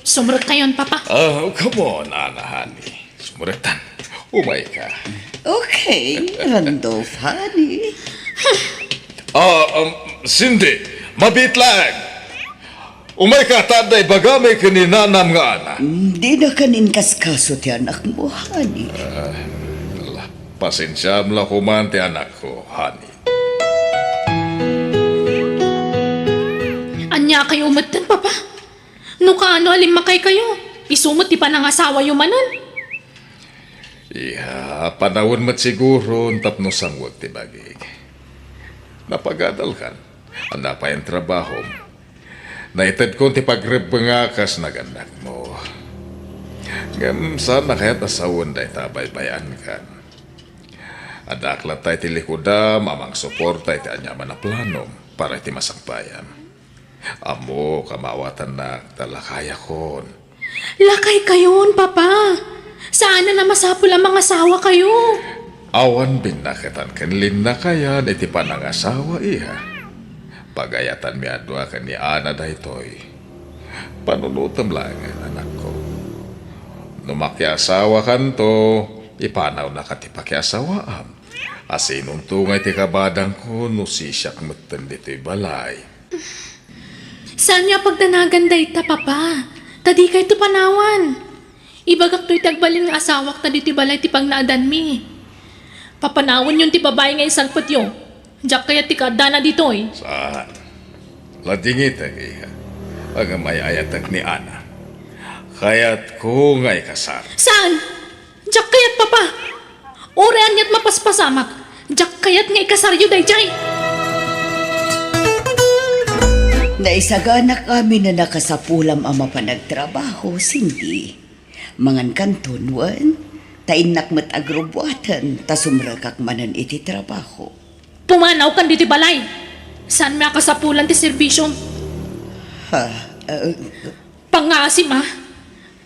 Sumrekkayon, Papa. Ah, come on, Ana, honey. Sumrektan. Umayka. Okay, Randolph, honey. Ah, um, Cindy, mabiit laeng. Umayka, ta adda ibagami ken ni nanam nga Ana. Mm, dinaka inkaskaso ti anakmo, honey. Ah, ala, pasensiaam la koma ti anakko, honey. Ania kayo metten, Papa? No kaano a limmakay kayo, isu met ti panangasawayo manen. Iha, panawen met siguro tapno sangwek ti bagik. Napagadalkan, adda pay trabahom. Naitedkon ti pagrebbengak kas nagannakmo. Ngem saan a kayat a sawen dayta a baybay-ankan. Addaak latta iti likudam a mangsuporta iti aniaman a planom para iti masakbayam. Ammok a maawatannak ta lakayakon. Lakaykayon, Papa. Saanen a masapul a mangasawa kayo. Awan binnaketan ken linnakayan iti panangasawa, iha. Pagayatanmi a dua ken ni Ana daytoy. Panunotem laengen, anakko. No makiasawakanto, ipanawnaka ti pakiasawaam. Asinonto nga iti kabadangko no sisiak metten ditoy balay? Saanyo a pagdanagan dayta, Papa, ta dikayto panawan. Ibagakto iti agbalin nga asawak ta ditoy balay ti pagnaadanmi. Papanawenyon ti babai nga insangpetyo. Diak kayat ti kaaddana ditoy. Saan? Ladingitek, iha. Ngem ay-ayatek ni Ana. Kayatko nga ikasar. Saan? Diak kayat, Papa. Uray aniat mapaspasamak, diak kayat nga ikasaryo daydiay. Naisaganak amin a nakasapulam a mapan agtrabaho, Cindy. Mangankanton wen, ta innak met agrubbuaten, ta sumrekak manen iti trabaho. Pumanawkan ditoy balay. Saanmi a kasapulan ti serbisyom. Ha? Ah, Pangngaasim a,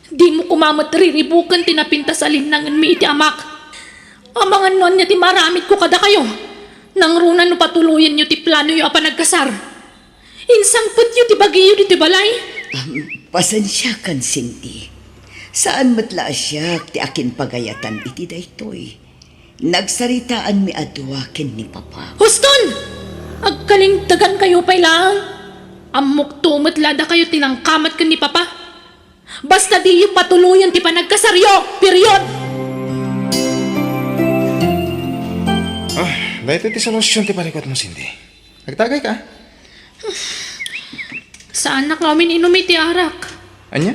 dimo koma met riribuken ti napintas a linnangenmi iti amak. Amangan no ania ti maaramidko kadakayo, nangruna no patuloyenyo ti planoyo a panagkasar. Insangpetyo ti bagiyo ditoy balay. Am, pasensiakan, Cindy. Saan met la a siak ti akinpagayatan iti daytoy. Nagsaritaanmi a dua ken ni Papa. Huston! Agkalingtegankayo pay laeng. Ammokto met la a dakayo ti nangkamat ken ni Papa. Basta diyo patuloyen ti panagkasaryo. Period! Ah, daytoy ti solusyon ti parikutmo, Cindy. Agtagayka. Saanak nga umin-inum iti arak. Ania?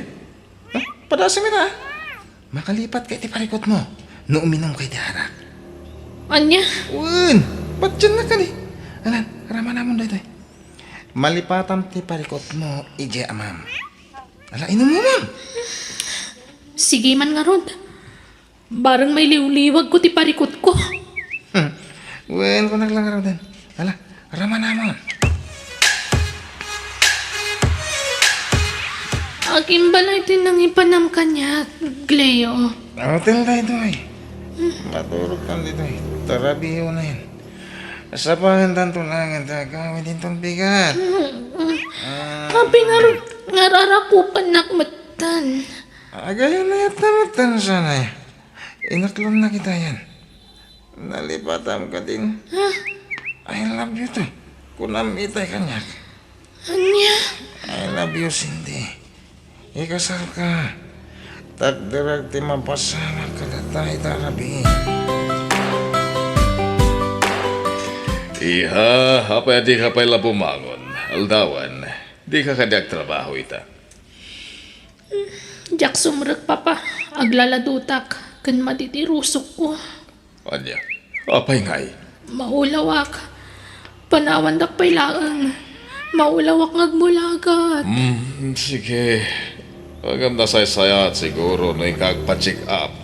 Ah, padasem ita, ah. Makalipatka iti parikutmo no uminumka iti arak. Ania? Wen, patiennak kadi. Alan, ramanamon daytoy. Malipatam ti parikutmo idiay amam. Ala, inumam. Sige man ngarud. Bareng mailiwliwagko ti parikutko. Hmm. Wen, kunak la ngaruden. Ala, ramanamon. Agimbalay ti nangipanam kaniak, Gleo. Hotel daytoy. Maturogkan ditoy. Tarabiyo na yan. Sapangentanto laeng ti agawid inton bigat. Ah. Apay ngarud nga rarakupannak metten? Agayo na yata metten, sanay. Inaklon na kita yan. Nalipatam kadin. Ha? I love you to. Kunam itay kaniak. Ania? I love you, Cindy. Ikasarka. Takderek ti mapasamak kadata ita a rabii. Iha, apay a dika pay la bumangon? Aldawan, dika kadi agtrabaho ita? Diak sumrek, Papa. Aglaladotak ken madidirusokko. Ania? Apay ngay? Maulawak. Panawandak pay laeng. Maulawak nga agmulagat. Hmm, sige. Agam nasaysayaat siguro no inka agpa-check up.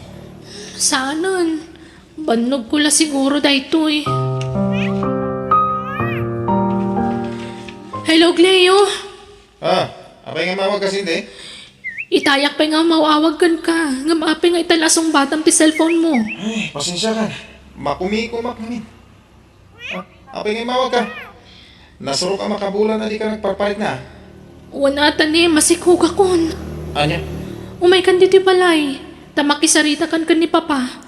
Saanen. Bannogko la siguro daytoy. Hello, Cleo. Ah, apay nga mawag ka, Cindy? Itayak pay nga umaw-awag kenka, ngem apay nga ita la sungbatam ti cellphone mo? Ay, pasensiakan. Makumiko, makumin. Ah, apay nga mawag ka? Nasurok a makabulan a dika nagparparit na. Wen ata ni masikkogakon. Ania? Umaykan ditoy balay, ta makisaritakan ken ni Papa.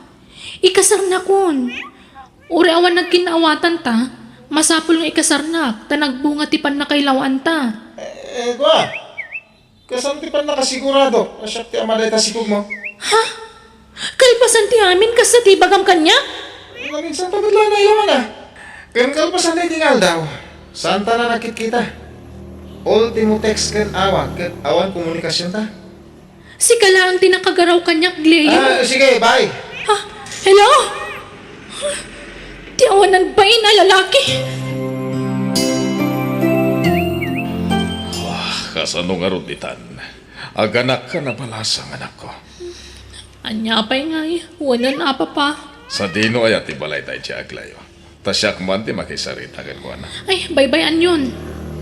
Ikasarnakon. Uray awan nagkinnaawatan ta, masapul nga ikasarnak, ta nagbunga ti pannakailawaanta. Eh, eh, kua. Kasano ti pannakasigurado a siak ti ama dayta sikog mo? Ha? Kalpasan ti amin, kasta ti ibagam kaniak? Naminsan pa met la nailawana. Ken kalpasan daydi nga aldaw, saanta la nagkitkita. Ultimo text ken awag ket awan komunikasionta. Sika laeng ti nakagaraw kaniak, Cleo. Ah, sige, bye. Ha? Hello? Ti awanan bain a lalaki. Ah, kasano ngarud itan? Aganakkan a balasang, anakko. Ania pay ngay, wen a, Papa? Sadino aya ti balay daydiay, Cleo? Ta siak man ti makisarita kenkuana. Ay, baybay-anyon.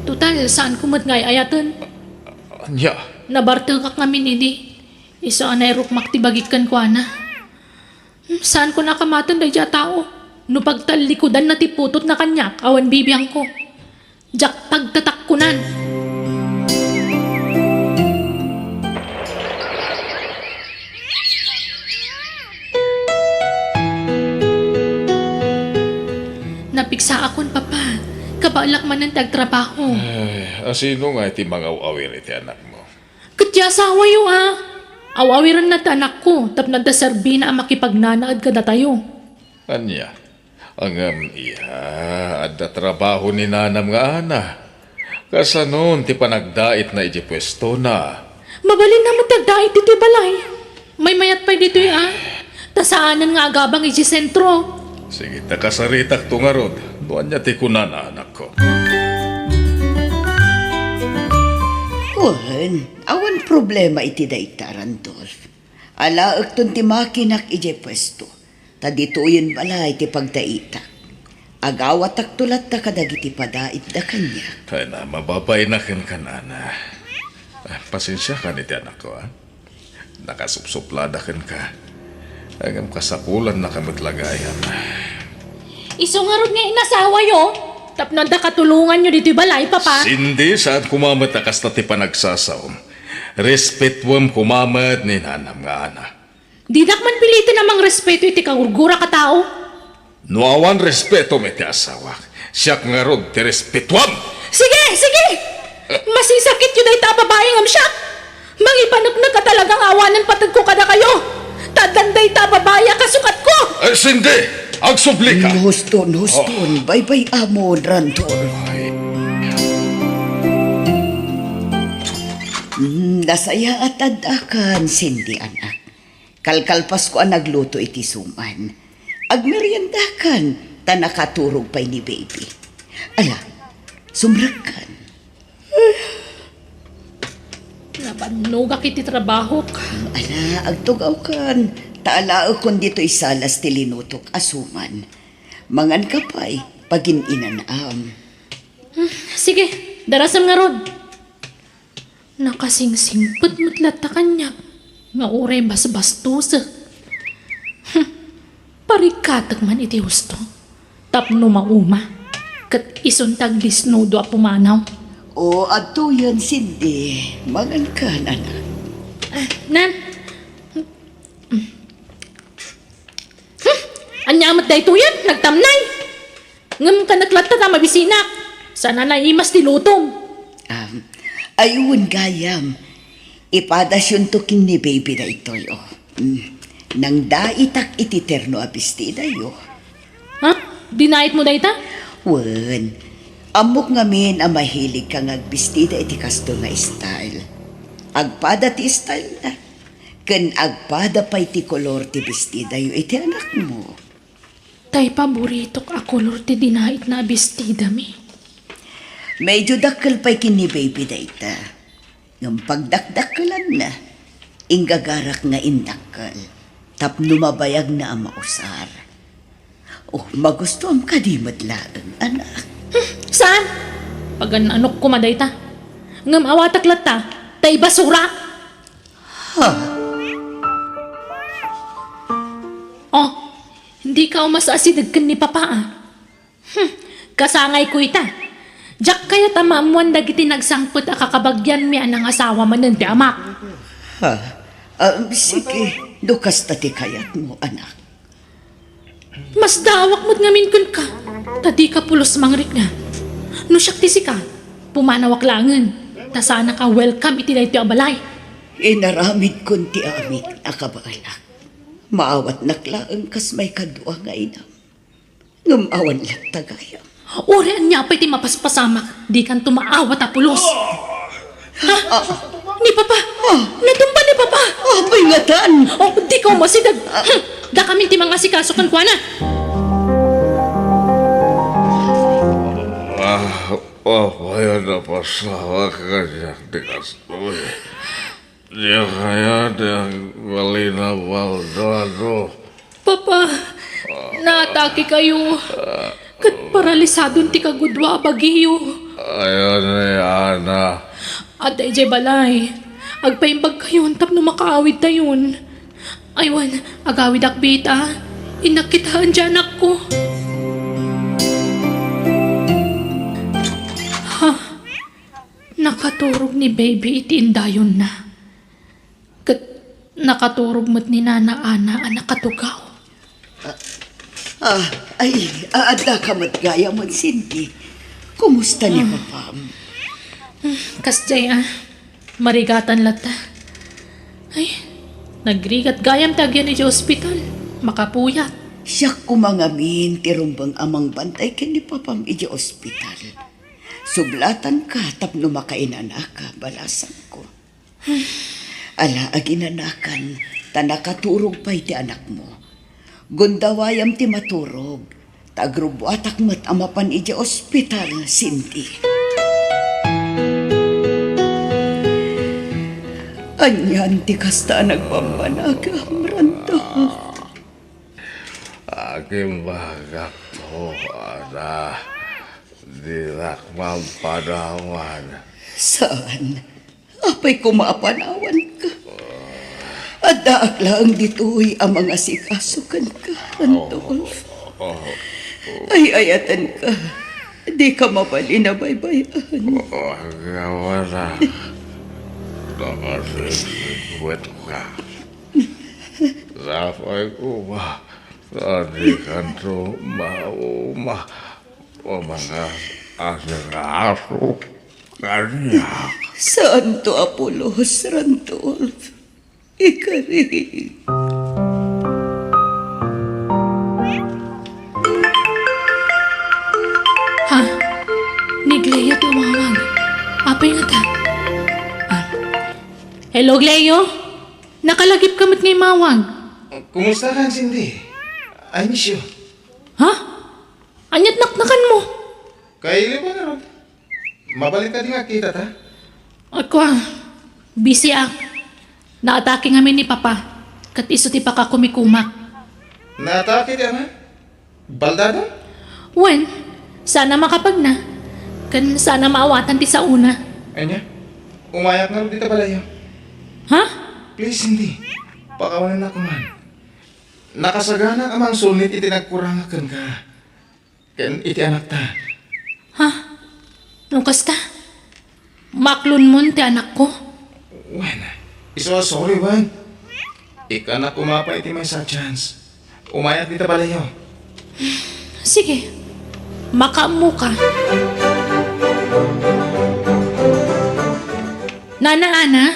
Total, saanko met nga ay-ayaten. Ania? Nabartekak ngamin idi. Isu a nairukmak ti bagik kenkuana. Hmm, saanko nakamaten daydiay a tao. No pagtallikudanna ti putotna kaniak, awan bibiangko. Diak pagtatakkunan. Napigsaakon, Papa. Kabaelak manen ti agtrabaho. Ay, asino nga iti mangaw-awir iti anakmo? Ket ti asawayo, a. Aw-awirenna ti anakko tapno adda serbina a makipagnanaed kadatayo. Ania? Ngem, iha, adda trabaho ni nanam nga Ana. Kasanon ti panagdaitna idiay puestona? Mabalinna met ti agdait ditoy balay. Maymayat pay ditoy, a. Ta saanen nga agabang idiay sentro. Sige, ta kasaritakto ngarud no ania ti kunana, anakko. Wen, awan problema iti dayta, Randolph. Alaekton ti makinak idiay puesto, ta ditoyen balay ti pagdaitak. Agawatakto latta kadagiti padaitda kaniak. Ay na, mababain a kenka, Ana. Ah, pasensiakan iti anakko, a. Nakasupsuplada kenka. Ngem kasapulannaka met la gayam. Isu ngarud nga inasawayo, tapno adda katulonganyo ditoy balay, Papa. Cindy, saan koma met a kasta ti panagsasaom. Respetuem koma met ni nanam nga Ana. Dinak man piliten a mangrespeto iti kagurgurak a tao. No awan respetom iti asawak, siak ngarud ti respetuam. Sige, sige! Masisakityo dayta a babai ngem siak. Mangipaneknek a talaga nga awanen pategko kadakayo. Ta addan dayta a babai a kasukatko. Eh, Cindy, agsublika. Huston, huston, baybay-amon, Randolph. Ay. Mm, nasayaat addakan, Cindy, anak. Kalkalpasko a nagluto iti suman. Agmeriendakan, ta nakaturog pay ni baby. Ala, sumrekkan. Nabannogak iti trabahok. Ala, agtugawkan. Ta alaekon ditoy salas ti linutok a suman. Manganka pay, pagin-inanam. Hmm, sige, darasem ngarud. Nakasingsingpet met latta kaniak nga uray basbastosek. Hmm, parikatek man iti husto tapno mauma, ket isun ti agdisnudo a pumanaw. O, adtoyen, Cindy. Mangankan, anak. Ah, Nan. Hmm, ania met daytoyen? Nagtamnay. Ngem kanek latta ta mabisinak. Saan a naimas ti lutom. Um, ay, wen gayam. Ipadasyonto ken ni baby daytoy, o. Mm. Nangdaitak iti terno a bestidayo. Ha? Dinaitmo dayta? Wen, ammok ngamin a mahilig ka nga agbistida iti kasto nga style. Agpada ti style na, ken agpada pay ti kolor ti bestidayo iti anakmo. Tay paboritok a kolor ti dinait na abistidami. Medyo dakkel pay ken ni baby dayta. Ngem pagdakdakkelanna, inggagarak nga indakkel tapno mabayagna a mausar. Oh, magustuam kadi met laeng, anak? Hmm, saan? Pagan-anok koma dayta. Ngem awatak latta, tay basura. Ha? Oh, dika umas-asideg ken ni Papa, ah. Hmm, kasangayko ita. Diak kayat a maammoan dagiti nagsangpet a kakabagianmi a nangasawa manen ti amak. Ha? Ah, sige, no kasta ti kayatmo, anak. Masdaawak met ngamin kenka, ta dika pulos mangrikna. No siak ti sika, pumanawak laengen, ta saanak a welcome iti daytoy a balay. Inaramidkon ti amin a kabaelak. Maawatnak laeng kas maikadua nga inam. Ngem awan latta gayam. Uray ania pay ti mapaspasamak, dikanto maawat a pulos. Ha? Ni Papa! Natumba ni Papa! Apay ngatan? Oh, dika umasideg. Hmm, dakamin ti mangasikaso kenkuana. Ah, apay a napasamak kaniak ti kastoy? Diak kayat ti agbalina baldo. Papa, naatake kayo. Ket paralisadon ti kagudua a bagiyo. Ayan ni Ana. Adda idiay balay. Agpaimbag kayon tapno makaawid tayon. Aywan, agawidak bita. Innak kitaen ti anakko. Ha? Nakaturog ni Baby iti indayonna. Ket nakaturog met ni Nana Ana a nakatugaw. Ah, ay, aadda ka met gayam, Cindy. Kumusta ni Papam? Hmm, kasdiay, ah. Marigatan latta. Ay, nagrigat gayam ti agyan idiay ospital. Makapuyat. Siak koma ngamin ti rumbeng a mangbantay ken ni Papam idiay ospital. Sublatanka tapno makainanaka, balasangko. Ala, aginanakan, ta nakaturog pay ti anakmo. Gundawayam ti maturog, ta agrubbuatak met a mapan idiay ospital, Cindy. Anian ti kasta a nagbambanagam, Randolph? Agimbagakto, Ana. Dinak mampanawan. Saan? Apay koma a panawanka? Addaak laeng ditoy a mangasikaso kenka, Randolph. Ay-ayatenka. Dika mabalin a baybay-an. Agyaman a nakasingsikwetka. Apay koma a dikanto mauma o mangasikaso kaniak? Saanto a pulos, Randolph. Ikari. Ha? Ni Gleo ti umawag. Apay ngata? Ah. Hello, Gleo? Nakalagipka met nga imawag. Kumusta ka, Cindy? I miss you. Ha? Ania't naknakanmo? Kailiw ka ngarud. Mabalin kadi nga agkitata? Ay, kua, busy ak. Naatake ngamin ni Papa, ket isu ti pakakumikumak. Naatake ti ama? Baldada? Wen, saan a makapagna, ken saan a maawatan ti saona. Ania? Umayak ngarud dita balayyo. Ha? Please, Cindy. Pakawanennak man. Nakasagana a mangsulnit iti nagkurangak kenka ken iti anakta. Ha? No kasta, maaklonmon ti anakko? Wen, isu a sorry, wen. Ikkannak koma pay iti maysa a chance. Umayak dita balayyo. Sige, makaammoka. Nana Ana,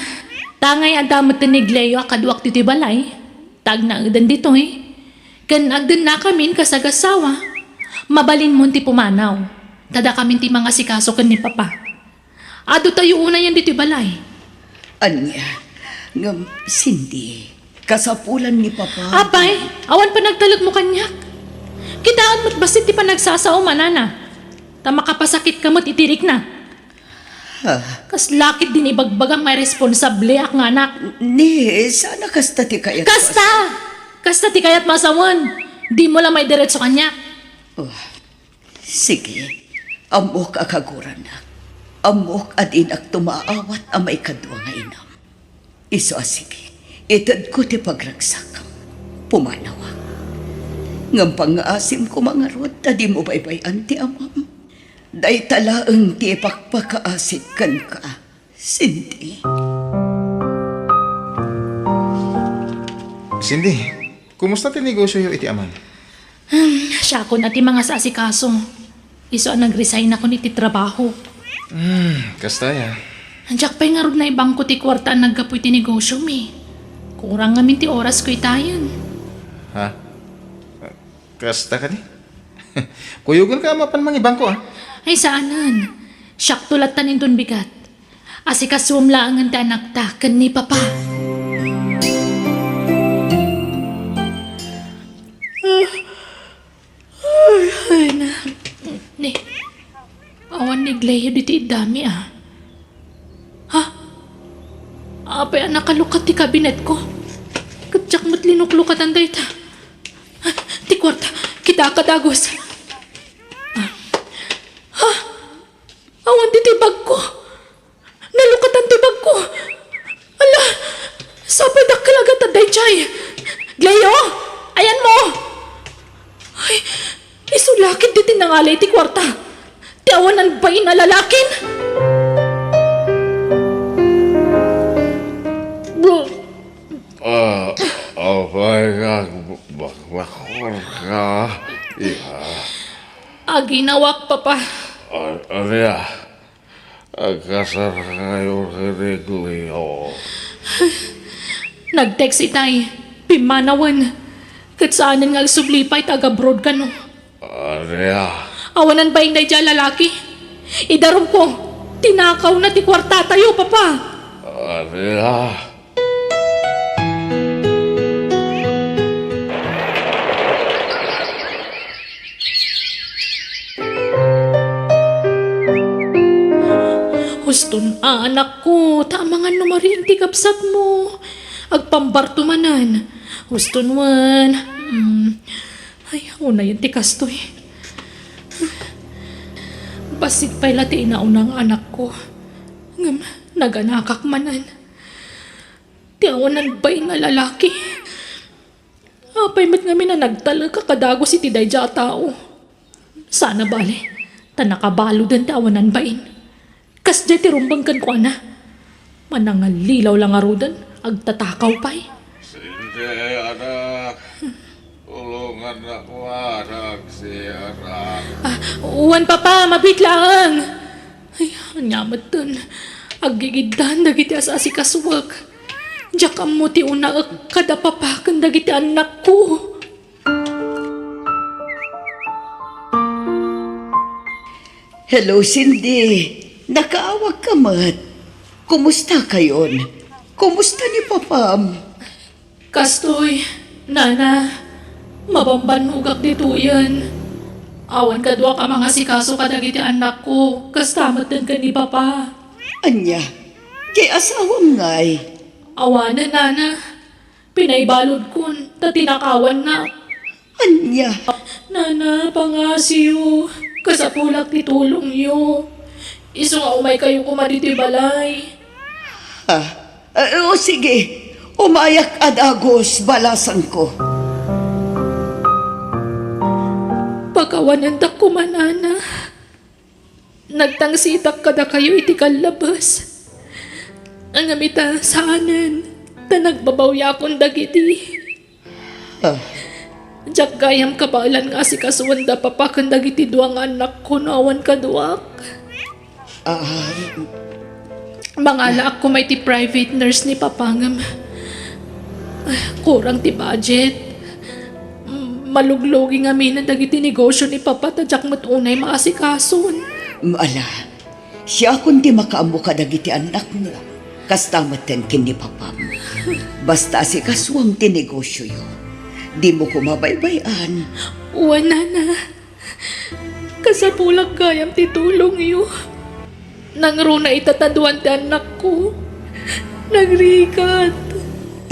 tangay adda met ni Gleo a kaduak ditoy balay, ta agnaeden ditoy. Ken agdennakamin kas agassawa. Mabalinmon ti pumanaw, ta dakamin ti mangasikaso ken ni Papa. Adu tayo unayen ditoy balay. Ania, ngem, Cindy, kasapulan ni Papa. Apay, awan panagtalekmo kaniak. Kitaem met bassit ti panagsasao, manana. Ta makapasakitka met iti rikna. Ha? Kas lakit din ibagbagam nga irresponsabliak nga anak. Ni, sana kasta ti kayat. Kasta! Kasta ti kayatmo a sawen. Dimo la maidiretso kaniak. Oh, sige. Ammok a kaguranak. Ammok a dinakto maawat a maikadua nga inam. Isu a sige, itedko ti pagragsakam. Pumanawak. Ngem pangngaasim koma ngarud ta dimo baybay-an ti amam. Dayta laeng ti ipakpakaasik kenka, Cindy. Cindy, kumusta ti negosioyo iti amam? Hmm, siakon a ti mangasasikaso. Isu a nag-resignakon iti trabaho. Hmm, kasta ya. Diak pay ngarud naibangko ti kuarta a naggapu iti negosio mi. Kurang ngamin ti orasko itayen. Ha? Kasta kadi? Kuyogenka a mapan mangibangko, a? Ay, saanen. Siakto latta inton bigat. Asikasuem laengen ti anakta ken ni Papa. Ay, ay na. Ni, awan ni Gleo ditoy iddami, a. Ha? Apay a nakalukat ti kabinetko? Ket diak met linuklukatan dayta. Ti kuarta, kitaek a dagus. Ha? Awan ditoy bagko. Nalukatan ti bagko. Ala, sapay dakkel a gatad daydiay. Gleo, ayanmo. Ay, isu lakit ditoy nangalay ti kuarta. Ti awanan bain a lalakin. Ah, apay nga bakbakor ka, iha? Aginawak, Papa. A-, ania? Agkasar kayo ken ni Gleo. Nag-text itay, pimmanawen. Ket saanen nga agsubli pay ta agabroad kano. Ania? Awanan bain daydiay a lalaki. Idarumko, tinakawna ti kuartatayo, Papa. Ania? Huston, anakko, ta amangan no marien ti kabsatmo. Agpambarto manen. Huston wen. Mm. Ay, unayen ti kastoy. Bassit pay la ti inauna nga anakko. Ngem naganakak manen. Ti awanan bain a lalaki. Apay met ngamin a nagtalek a kadagus iti daydiay a tao? Saan a bale, ta nakabaludan ti awanan bain. Kasdiay ti rumbeng kenkuana. Manangallilaw la ngaruden, agtatakaw pay. Cindy, anak. Tulongannak, anak, si anak. Ah, wen, Papa, mabiit laeng. Ay, ania metten. Aggigiddan dagiti as-asikasuek. Diak ammo ti unaek kada Papa ken dagiti annakko. Hello, Cindy. Nakaawagka met. Kumusta kayon? Kumusta ni Papam? Kastoy, Nana, mabambannogak ditoyen. Awan kaduak a mangasikaso kadagiti annakko, kasta metten ken ni Papa. Ania? Ti asawam ngay? Awanen, Nana. Pinaibaludkon, ta tinakawannak. Ania? Nana, pangngasiyo, kasapulak ti tulongyo. Isu nga umaykayo koma ditoy balay. Ah, eh, o sige, umayak a dagus, balasangko. Pakawanendak koma, Nana. Nagtangsitak kadakayo iti kallabas. Ngem ita, saanen, ta nagbabawiakon dagiti. Ah. Diak gayam kabaelan nga asikasuen da Papa ken dagiti dua nga annakko no awan kaduak. Ah. Mangalaak koma iti private nurse ni Papa ngem, ah, kurang ti budget. Mm, Maluglugi ngamin dagiti negosio ni Papa ta diak met unay maasikason. Mm, ala, siakon ti makaammo kadagiti annakmo. Kasta metten ken ni Papam. Basta asikasuam ti negosioyo. Dimo koma baybay-an. Wen, Nana. Kasapulak gayam ti tulongyo. Nangruna ita ta aduan ti annakko. Nagrigat.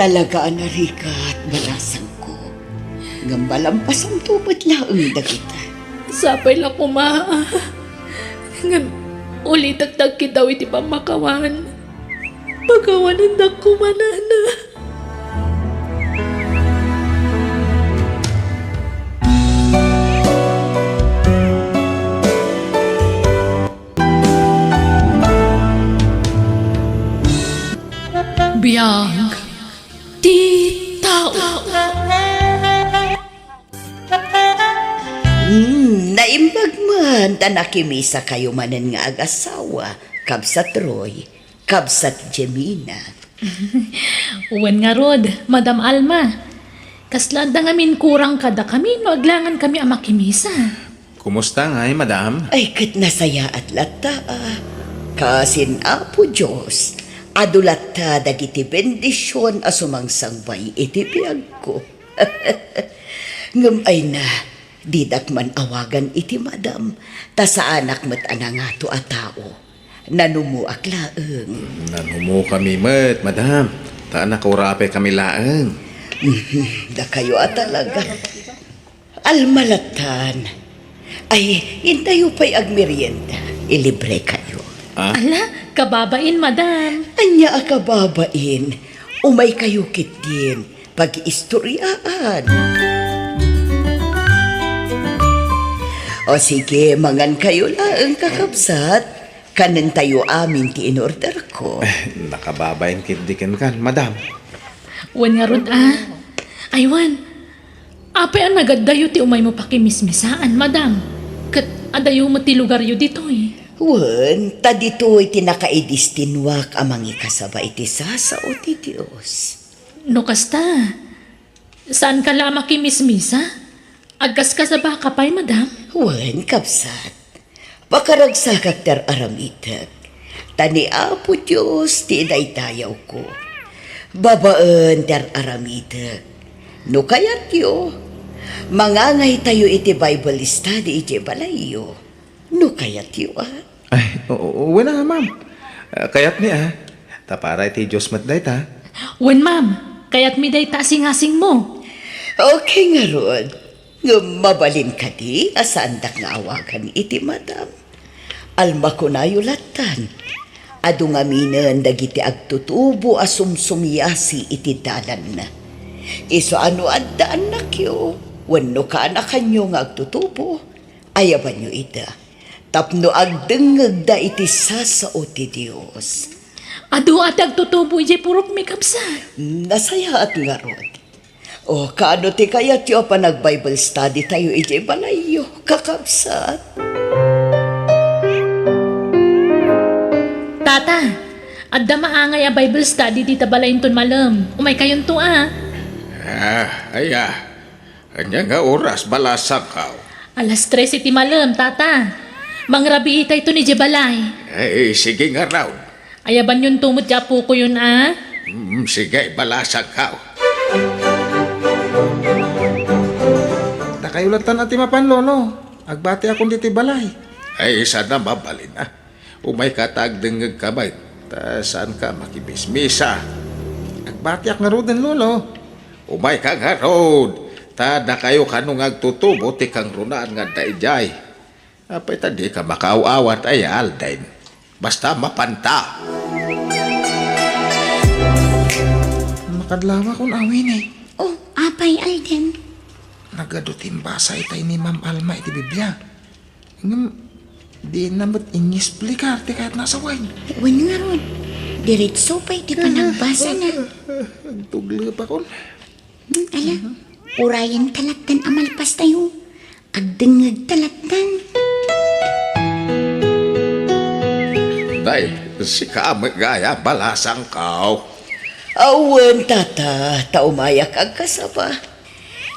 Talaga a narigat, balasangko. Ngem malampasamto met laeng dagita. Sapay la koma. Ngem ulitek ti agkiddaw iti pammakawan. Pakawanendak koma, Nana. Biag ti tao. Hmm, naimbag man ta nakimisakayo manen nga agasawa, Kabsat Roy. Kabsat Jemina. Wen ngarud, Madam Alma. Kasla adda ngamin kurang kadakami no aglangankami a makimisa? Kumusta ngay, Madam? Ay, ket nasayaat latta, a. Kasin Apo Dios, adu latta dagiti bendision a sumangsangbay iti biagko. Ngem ay na, didak man awagan iti Madam, ta saanak met a nangato a tao. Nanumoak laeng. Nanumokami met, Madam. Ta nakaurapay kami laeng. Mhm, dakayo a talaga. Alma lattan. Ay, intayo pay agmerienda. Ilibre kayo. Ah? Ala, kababain, Madam. Ania a kababain? Umay kayo ketdin. Pag-iistoriaan. O sige, mangan kayo laeng, kakabsat. Kanentayo amin ti in-orderko. Eh, nakababain ketdi kenkan, Madam. Wen ngarud, a. Ay, wen. Apay a nagaddayo ti umaymo pakimismisaan, Madam? Ket adayo met ti lugaryo ditoy. Wen, ta ditoy ti nakaidestinuak a mangikasaba iti sasao ti Dios. No kasta, saanka la a makimismisa? Agkaskasabaka pay, Madam? Wen, kabsat. Pakaragsakak ti ar-aramidek. Ta ni Apo Dios ti idaydayawko. Babaen ti ar-aramidek. No kayatyo, mangangaytayo iti Bible study idiay balayyo. No kayatyo, a. Ay, o, o, wen a, ma'am. Ah, kayatmi, a. Ta para iti Dios met dayta. Wen, ma'am. Kayatmi dayta a singasingmo. Okay ngarud. Ngem mabalin kadi a saandak nga awagan iti madam? Alma, kunayo lattan. Adu ngaminen dagiti agtutubo a sumsumiasi iti dalanna. Isu a no adda annakyo wenno kaanakanyo nga agtutubo, ayabanyo ida tapno agdengngegda iti sasao ti Dios. Adu a ti agtutubo idiay purokmi, kabsat. Nasayaat ngarud. O, kaano ti kayatyo a panag-Bible study tayo idiay balayyo, kakabsat? Tata, adda maangay a Bible study dita balayinton malem. Umaykayonto, a. Ah, aya. Ania nga oras, balasangko? Alas tres iti malem, Tata. Mangrabiitayton idiay balay. Ay, sige ngarud. Ayabanyonto met ti apokoyon, a? Mm, sige, balasangko. Dakayo lattan a ti mapan, Lolo. Agbatiakon ditoy balay. Ay, saan a mabalin, a. Umayka ta agdengngegka met, ta saanka a makimismisa. Agbatiak ngaruden, Lolo. Umayka ngarud, ta dakayo kano nga agtutubo ti kangrunaan nga adda idiay. Apay ta dika makaaw-awat aya, Alden? Basta mapanta. Makadlawakon, a, Winnie. O, apay, Alden? Nagadu ti imbasa itay ni Ma'am Alma iti Biblia. Ngem, dina met inisplika ti kayatna a sawen. Wen ngarud, diretso pay ti panagbasana. Agtuglepakon. Hmm, ala, urayenta lattan a malpastayo. Agdengngegta lattan. Day, sika met gayam, balasangko. Awan, tata, ta umayak agkasaba.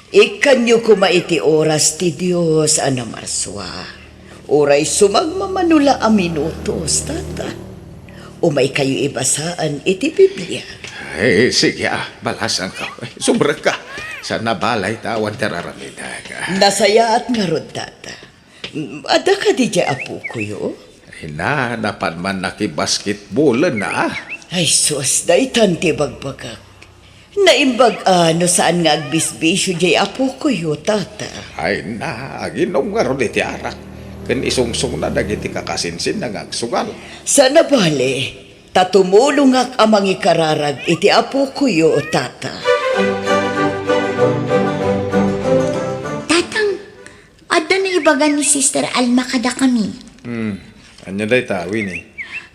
Ikkanyo koma iti oras ti Dios a namarsua. Uray sumagmamano la a minutos, tata. Umaykayo ibasaan iti Biblia. Eh, sige, ah, balasanko. Sumrekka. Saan a balay ta awan ti ar-aramidek. Nasayaat ngarud, tata. Mm, adda kadi diay apokoyo? Ay na, napan man nakibasketbolen na. Ay sus, daytan ti bagbagak. Naimbag a no saan nga agbisbisio diay apokoyo, tata. Ay na, aginom ngarud iti arak. Ken isungsongna dagiti kakasinsinna nga agsugal. Saan a bale, ta tumulongak a mangikararag iti apokoyo, tata. Tatang, adda naibaga ni Sister Alma kadakami. Hmm. Ania dayta, Winnie?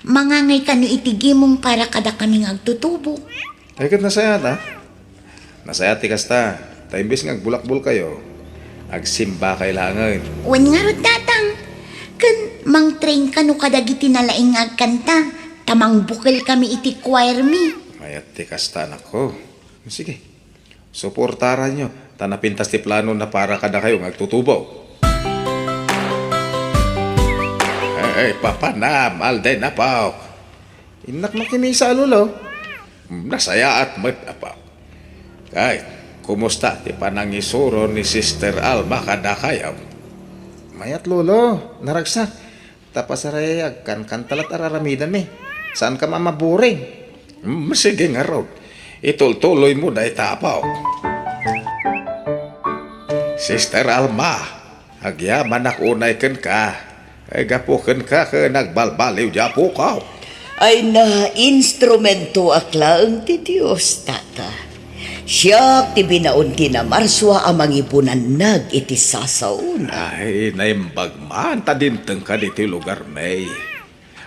Mangangay kano iti gimong para kadakami nga agtutubo. Ay, ket nasayaat, a? Nasayaat ti kasta. Ta imbes nga agbulakbolkayo, agsimbakay laengen. Wen ngarud, Tatang. Ken mangtrain kano kadagiti nalaing nga agkanta, ta mangbukelkami iti choir mi. Mayat ti kasta, anakko. Sige. Suportaranyo, ta napintas ti planona para kadakayo nga agtutubo. Eh, eh, papanam, Alden, apo. Innak makimisa a lolo. Nasayaat met, apo. Kay, kumusta ti panangisuro ni Sister Alma kadakayo? Mayat, lolo. Naragsak. Ta pasaraya agkankanta la't ar-aramidenmi. Saanka a maburing. Mm, sige ngarud. Itultuloymo dayta, apo. Sister Alma, agyamanak unay kenka. Ay, gapu kenka ken agbalbaliw ti apok. Ay, na, instrumentoak laeng ti Dios, tata. Siak ti binaon ti namarsua a mangibunannag iti sasaona. Ay, naimbag man ta dimtengka ditoy lugarmi.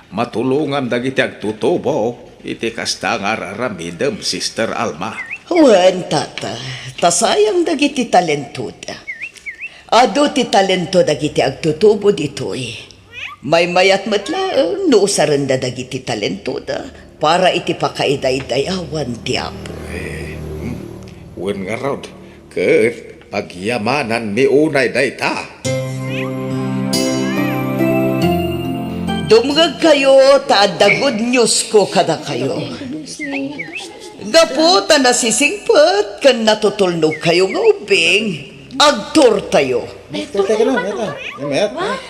Matulongam dagiti agtutubo iti kasta nga ar-aramidem, Sister Alma. Wen, tata, ta sayang dagiti talentoda. Adu ti talento dagiti agtutubo ditoy. Maymayat met laeng no usarenda dagiti talentoda para iti pakaidaydayawan ti Apo. Eh, hmm. Wen ngarud, ket pagyamananmi unay dayta. Dumngegkayo ta adda good news ko kadakayo. Gapu ta nasisingpet ken natutulnogkayo nga ubbing, agtortayo. Mayat, mayat, mayat, mayat.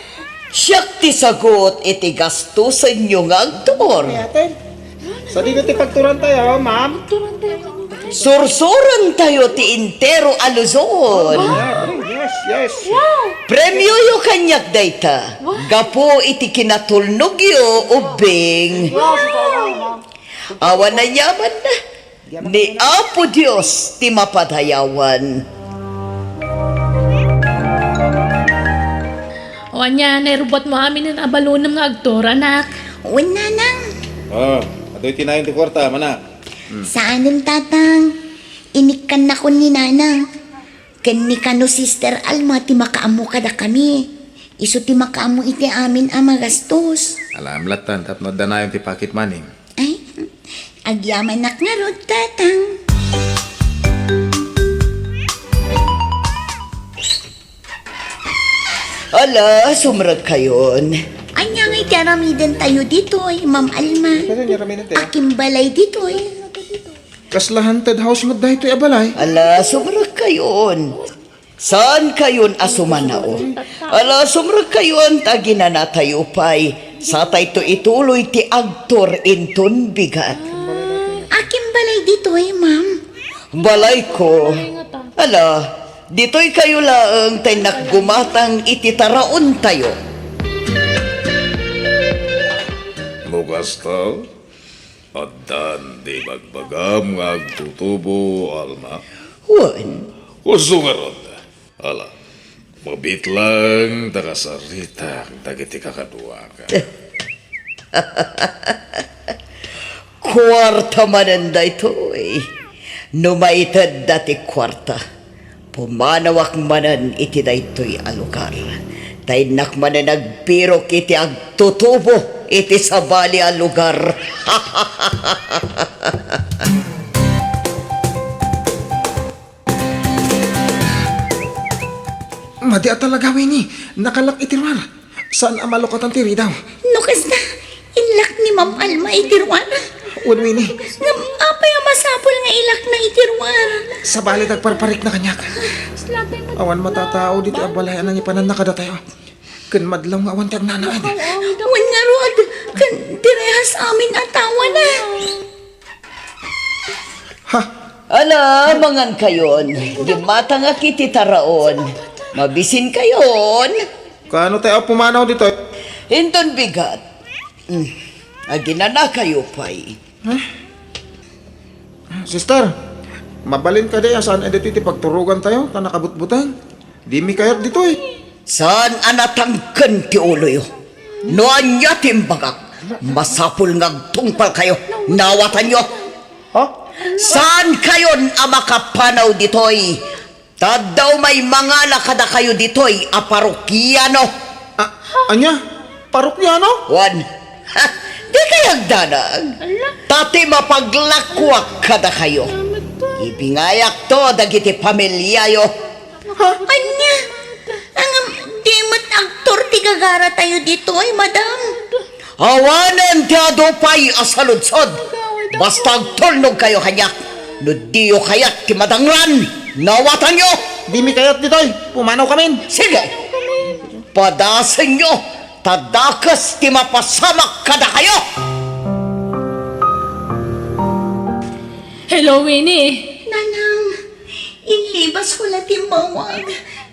Siak ti sagut iti gastusenyo nga agtor. Mayat, eh. Sadino ti pagturantayo, ma'am? Sursurantayo ti intero a Luzon. Mayat, eh. Yes, yes. Premioyo kaniak dayta. Gapu iti kinatulnogyo, ubbing. Awan a yaman. Ni Apo Dios ti mapadayawan. O ania, nairubbuatmo aminen a balonem nga agtor, anak? Wen, nanang. Ah, aduy ti nayon ti kuarta, manak. Hmm. Saanen, tatang. Inikkannakon ni nanang. Ken ni kano Sister Alma ti makaammo kadakami. Isu ti makaammo iti amin a magastos. Alam lattan tapno adda nayon ti pocket money. Ay, agyamanak ngarud, tatang. Ala, sumrekkayon. Ania ngay ti aramidentayo ditoy, Ma'am Alma? Ania ti aramidentayo? Akin balay ditoy? Kasla haunted house met daytoy a balay? Ala, sumrekkayon. Saankayon a sumanao? Ala, sumrekkayon ta aginanatayo pay. Satayto ituloy ti agtor inton bigat. Akin balay ditoy, ma'am? Balayko. Ala, ditoykayo laeng ta innak gumatang iti taraontayo. No kasta, addan ti ibagbagam nga agtutubo, Alma? Wen. Kusno ngarud? Ala, mabiit laeng ta kasaritak dagiti kakaduak. Kuarta manen daytoy. No maitedda ti kuarta, pumanawak manen iti daytoy a lugar. Ta innak manen agbirok iti agtutubo iti sabali a lugar. Adi a talaga, Winnie. Nakalak iti ruar. Saan a malukatan ti ridaw. No kasta, inlak ni Ma'am Alma iti ruar. Wen, Winnie. Ngem apay a masapul nga ilakna iti ruar? Sabali, agparparikna kaniak. Awan matatao ditoy a balay a nangipananna kadatayo. Ken madlaw nga awan ti agnanaed. Wen ngarud, ken ti rehas amin a tawana. Ha? Ala, mangankayon. Dimmatangak iti taraon. Mabisinkayon. Kaano tayo pumanaw ditoy? Inton bigat. Mm. Aginanakayo pay. Sister, mabalin kadi a saan ditoy ti pagturogantayo ta nakabutbuteng? Dimi kayat ditoy. Saan a natangken ti uloyo. No ania ti imbagak, masapul nga agtungpalkayo. Nawatanyo? Ha? Saankayon a makapanaw ditoy. Ta adda umay mangala kadakayo ditoy a parokiano. A-, ania? Parokiano? Wen. Ha? Dikay agdanag. Ta ti mapaglakuak kadakayo, ibingayakto dagiti pamiliayo. Ha? Ania? Ngem di met agtur ti gagaratayo ditoy, madam? Awanen ti adu pay a saludsod. Basta agtulnogkayo kaniak. No diyo kayat ti madanglan, nawatanyo. Dimi kayat ditoy. Pumanawkamin. Sige. Padasenyo, ta dakes ti mapasamak kadakayo. Hello, Winnie. Nanang, inlibasko la ti immawag.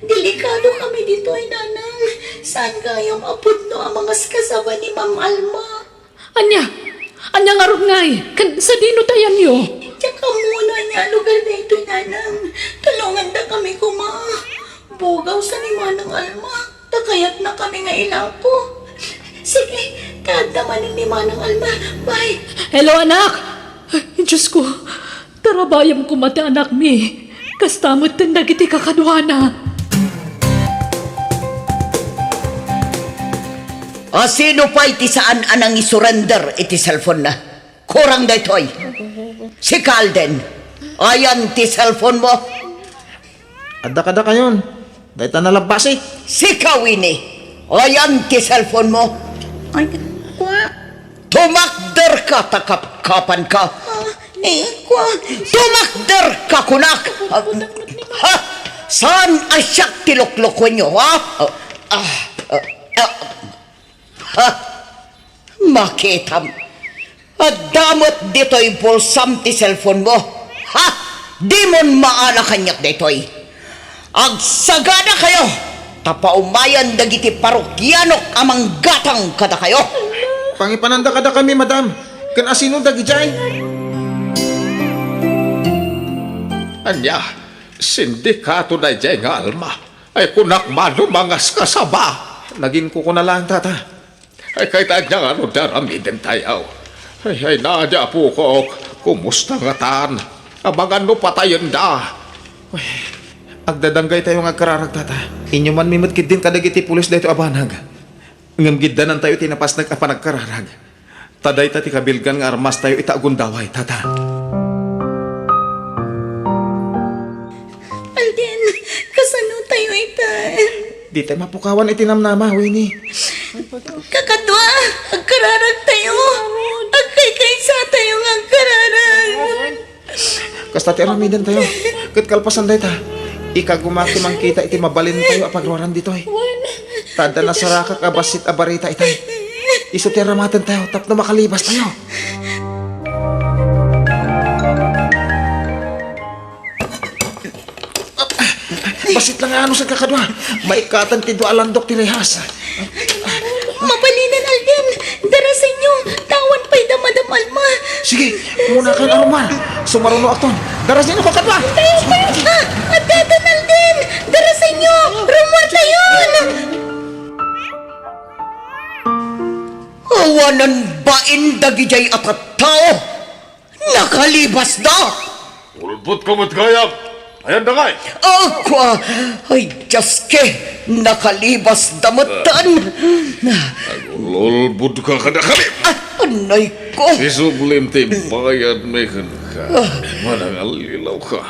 Delikado kami ditoy, Nanang. Saan gayam a pudno a mangaskasaba ni Ma'am Alma? Ania? Ania ngarud ngay? Ken sadino ti ayanyo? Diak ammo no ania a lugar daytoy, Nanang. Tulongandakami koma. Bugaw sa ni Manang Alma. Ta kayatnakami nga ilako. Sige, ta adda manen ni Manang Alma. Bye. Hello, anak! Ay, Diyos ko, tarabayam koma ti anakmi. Kasta metten dagiti kakaduana. A sino pay ti saan a nangisurrender iti cellphone-na? Kurang daytoy. Sika, Alden. Ayan ti cellphone-mo? Adda kadakayon. Dayta nalabbasik. Sika, Winnie. Ayan ti cellphone-mo? Ay, kua. Tumakderka ta kapkapanka. Ah, eh, kua. Tumakderka, kunak. Ah, ha? Saan a siak ti luklukuenyo, ha? Ah, ah, ah, ah. Ha? Makitam. Adda met ditoy bulsam ti cellphone-mo. Ha? Dimon maala kaniak daytoy. Agsaganakayo, ta paumayen dagiti parokianok a manggatang kadakayo. Pangipananda kadakami, madam. Ken asino dagidiay? Ania? Sindikato daydiay nga Alma. Ay, kunak mano mangaskasaba. Naginkukuna laeng, tata. Ay, kayat ania nga no aramidentayo? Ay, ay, Nadia, apokok, kumusta ngatan? Amangan no patayenda. Ay, agdadanggaytayo nga agkararag, tata. Inyumanmi met ketdin kadagiti pulis daytoy a banag. Ngem giddanantayo ti napasnek a panagkararag. Ta dayta ti kabilgan nga armastayo ita agundaway, tata. Alden, kasano tayo ita? Ditay mapukawan iti namnama, Winnie. Kakadua, agkararag tayo. Agkaykaysa tayo nga agkararag. Kasta ti aramidentayo. Ket kalpasan dayta, ikagumak ti mangkita iti mabalintayo a pagruaran ditoy. Ta adda nasarakak a bassit a barita itay. Isu ti aramatentayo tapno makalibastayo. Bassit la nga anus, kakadua. Maikatan ti dua a landok ti rehas. Mabalinen, Alden. Darasenyo. Awan pay da Madam Alma. Sige, umuna kan a rummuar. Sumaruno akton. Darasenyo, kakadua. Ah, adda, adda, Alden. Darasenyo. Rummuartayon. Awanen bain dagidiay a tattao. Nakalibasda! Ulbodka met gayam! Ayan da ngay! Akwa! Ay, Diyos ke! Nakalibasda metten! Agul-ulbodka kadakami! Ah, anay ko! Isublim ti bayadmi kenka. Manangallilaw ka.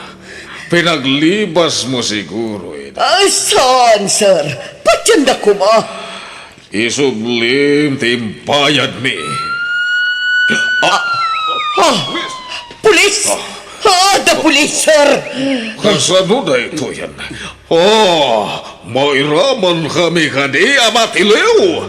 Pinaglibasmo siguro iti Ah, saan, sir? Patienda koma. Isublim ti imbayadmi. Ah, ah, pulis! Ah, the police, sir! Kasano daytoyen? Oh, mairaman kami kadi a matiliw!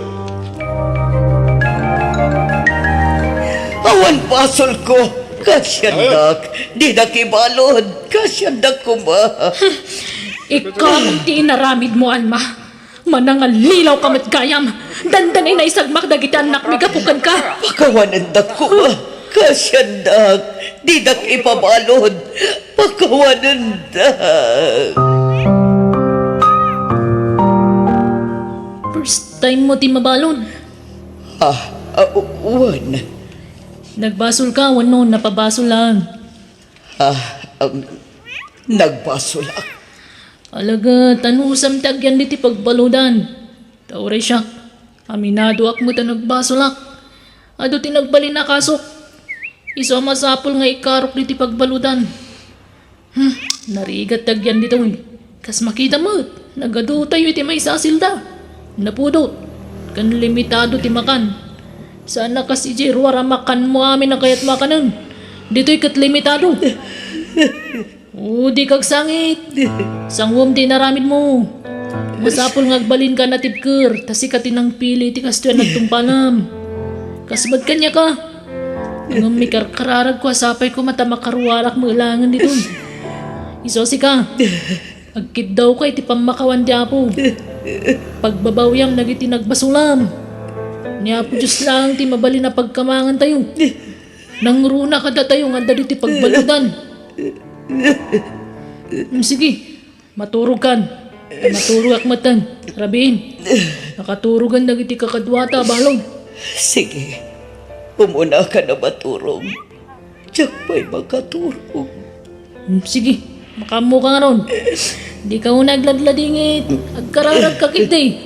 Awan basolko! Kasiandak! Didak ibalud! Kasiandak koma! Ikkarog ti inaramidmo, Alma. Manangallilaw ka met gayam. Dandani naisagmak dagiti annakmi gapu kenka. Pakawanendak koma. Kasiandak. Didak ipabalud. Pakawanendak. First time mo ti mabalud? Ah, ah, u-, wen. Nagbasol ka wenno napabasol laeng? Ah, um, nagbasolak. Alagad, anusam ti agyan diti pagbaludan? Ta uray siak, aminadoak met a nagbasolak. Adu ti nagbalin a kasok. Isu a masapul nga ikarok diti pagbaludan. Hmm, narigat ti agyan ditoy. Kas makita met, nagadutayo iti maysa a selda. Napudot. Ken limitado ti makan. Saan a kas idiay ruar a makanmo amin a kayatmo a kanen. Ditoy ket limitado. O, dika agsangit. Sanguem ti inaramidmo. Masapul nga agbalinka a natibker, ta sika ti nangpili iti kastoy a nagtungpalam. Kas met kaniaka. Ngem mikarkararagko a sapay koma ta makaruarak met laengen ditoy. Isu a sika, agkiddawka iti pammakawan ti Apo. Pagbabawiam dagiti nagbasolam. Ni Apo Dios laeng ti mabalin a pagkamangantayo. Nangruna kadatayo nga adda ditoy pagbaludan. Mm, sige, maturogkan. Maturogak metten. Rabiin, nakaturogen dagiti kakaduata a balud. Sige, umunakan a maturog. Diak pay makaturog. Mm, sige, makaammoka ngarud. Dika unay agladladingit. Agkararagka ketdi.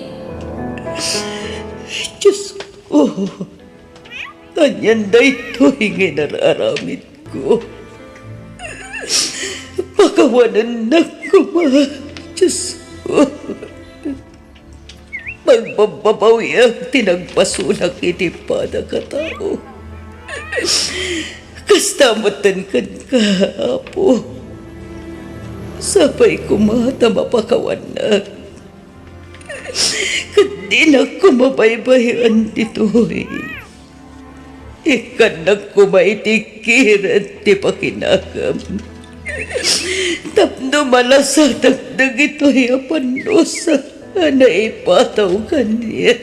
Diyos ko. Anian daytoy nga inar-aramidko? Pakawanennak koma, Diyos ko. Pagbabbabawiak ti nagbasolak iti padagtao. Kasta metten kenka, Apo. Sapay koma ta mapakawannak. Ket dinak koma baybay-an ditoy. Ikkannak koma iti kired ti pakinakam. Tapno malasatak dagitoy a pannusa a naipataw kaniak.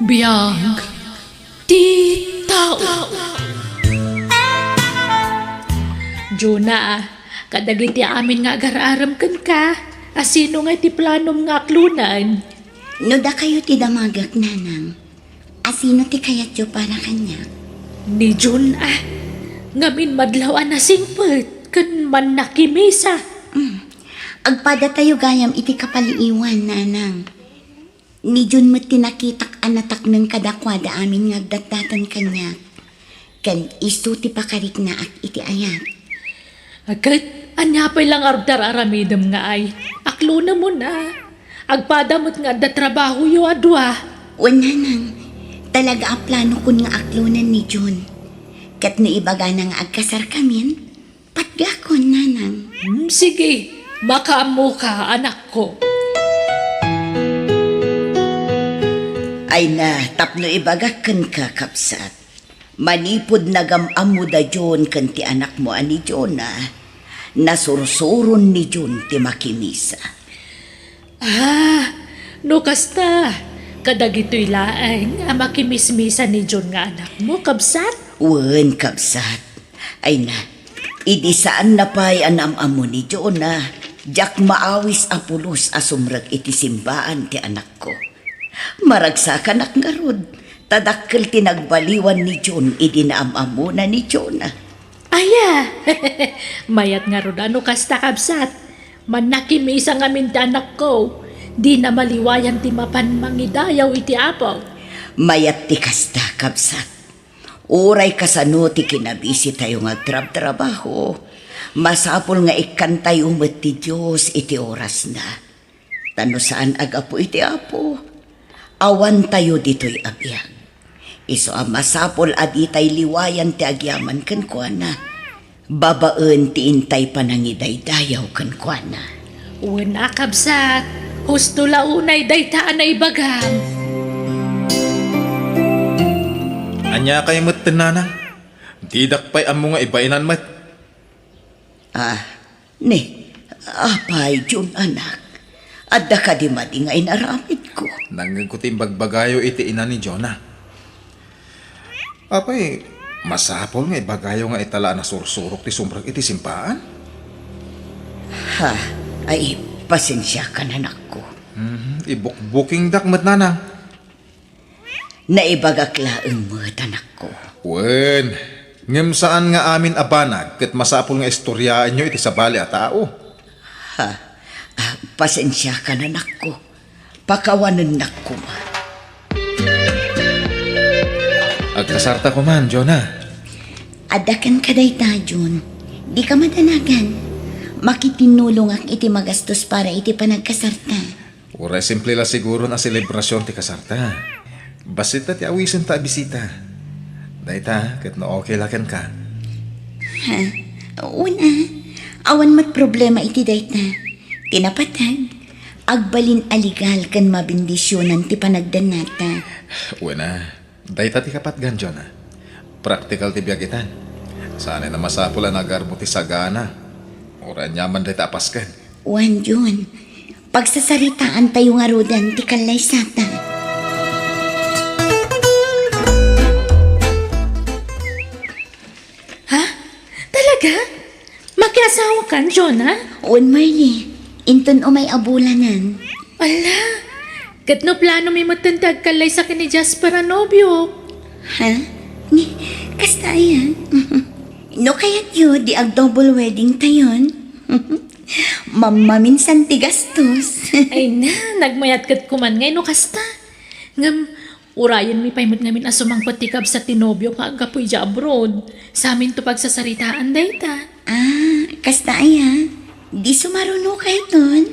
Biag ti tao. Jonah, kadagiti amin nga agar-arem kenka, asino nga iti planom nga aklonen? No dakayo ti damagek, nanang, asino ti kayatyo para kaniak? Ni Jonah, ngamin madlaw a nasingpet ken mannakimisa. Mm. Agpadatayo gayam iti kapaliiwan, nanang. Ni Jun met ti nakitak a natakneng kadakuada amin nga agdatdaton kaniak, ken isu ti pakariknaak iti ayat. Ket ania pay la ngarud ti ar-aramidem nga ay? Aklonem una. Agpada met nga adda trabahoyo a dua. Wen, nanang, talaga a planokon nga aklonen ni Jun. Ket no ibagana nga agkasarkamin, patgakon, nanang. Hmm, sige, makaammoka, anakko. Ay na, tapno ibagak kenka, kabsat, manipud nagam-ammo da Jun ken ti anakmo a ni Jonah, nasursuron ni Jun ti makimisa. Ah, no kasta, kadagitoy laeng a makimismisa ni Jun nga anakmo, kabsat? Wen, kabsat. Ay na, idi saanna pay a naam-ammo ni Jonah, diak maawis a pulos a sumrek iti simbaan ti anakko. Maragsakanak ngarud, ta dakkel ti nagbaliwan ni Jun idi naam-ammona ni Jonah. Aya! Mayat ngarud a no kasta, kabsat. Mannakimisa ngamin ti anakko, dina maliwayan ti mapan mangidayaw iti Apo. Mayat ti kasta, kabsat. Uray kasano ti kinabisitayo nga agtrabtrabaho, masapul nga ikkantayo met ti Dios iti orasna. Ta no saan a gapu iti Apo, awantayo ditoy a biag. Isu a masapul a ditay liwayan ti agyaman kenkuana, babaen ti intay panangidaydayaw kenkuana. Wen a, kabsat, husto la unay dayta a naibagam. Ania kay met, Nanang? Didak pay ammo nga ibainanmi. Ah, ni, apay, Jun, anak? Adda kadi madi nga inaramidko? Nangngegko ti imbagbagayo iti ina ni Jonah. Apay, masapul nga ibagayo nga ita la a nasursurok ti sumrek iti simbaan? Ha, ay, pasensiakan, anakko. Mhm, ibukbukingdak met, Nanang. Naibagak laeng met, anakko. Wen, ngem saan nga amin a banag ket masapul nga istoriaenyo iti sabali a tao. Ha? Ah, pasensiakan, anakko. Pakawanennak koma. Agkasarta koman, Jonah. Adda kenka dayta, Jun. Dika madanagan. Makitinnulongak iti magastos para iti panagkasarta. Uray simple la siguron a selebrasion ti kasarta. Bassit ta ti awisenta a bisita. Dayta, ket no okay la kenka. Ha? Wen a, awan met problema iti dayta. Ti napateg, agbalin a legal ken mabendisionan ti panagdannata. Wen a, dayta ti kapatgan, Jonah. Praktikal ti biag itan. Saan a masapul a nagarmo ti sagana. Uray aniaman dayta a pasken. Wen, Jun. Pagsasaritaantayo ngaruden ti kallaysata. Ha? Talaga? Makiasawakan, Jonah? Wen, Marley. Inton umay a bulanen. Ala, ket no planomi metten ti agkallaysa ken ni Jasper a nobiok? Ha? Ni, kasta aya? No kayatyo, di ag-double wedding tayon. Mammaminsan ti gastos. Ay na, nagmayat ket koman ngay no kasta. Ngem, urayenmi pay met ngamin a sumangpet ti kabsat ti nobiok nga aggapu idiay abroad. Saminto pagsasaritaan dayta. Ah, kasta aya? Di sumaruno kayton?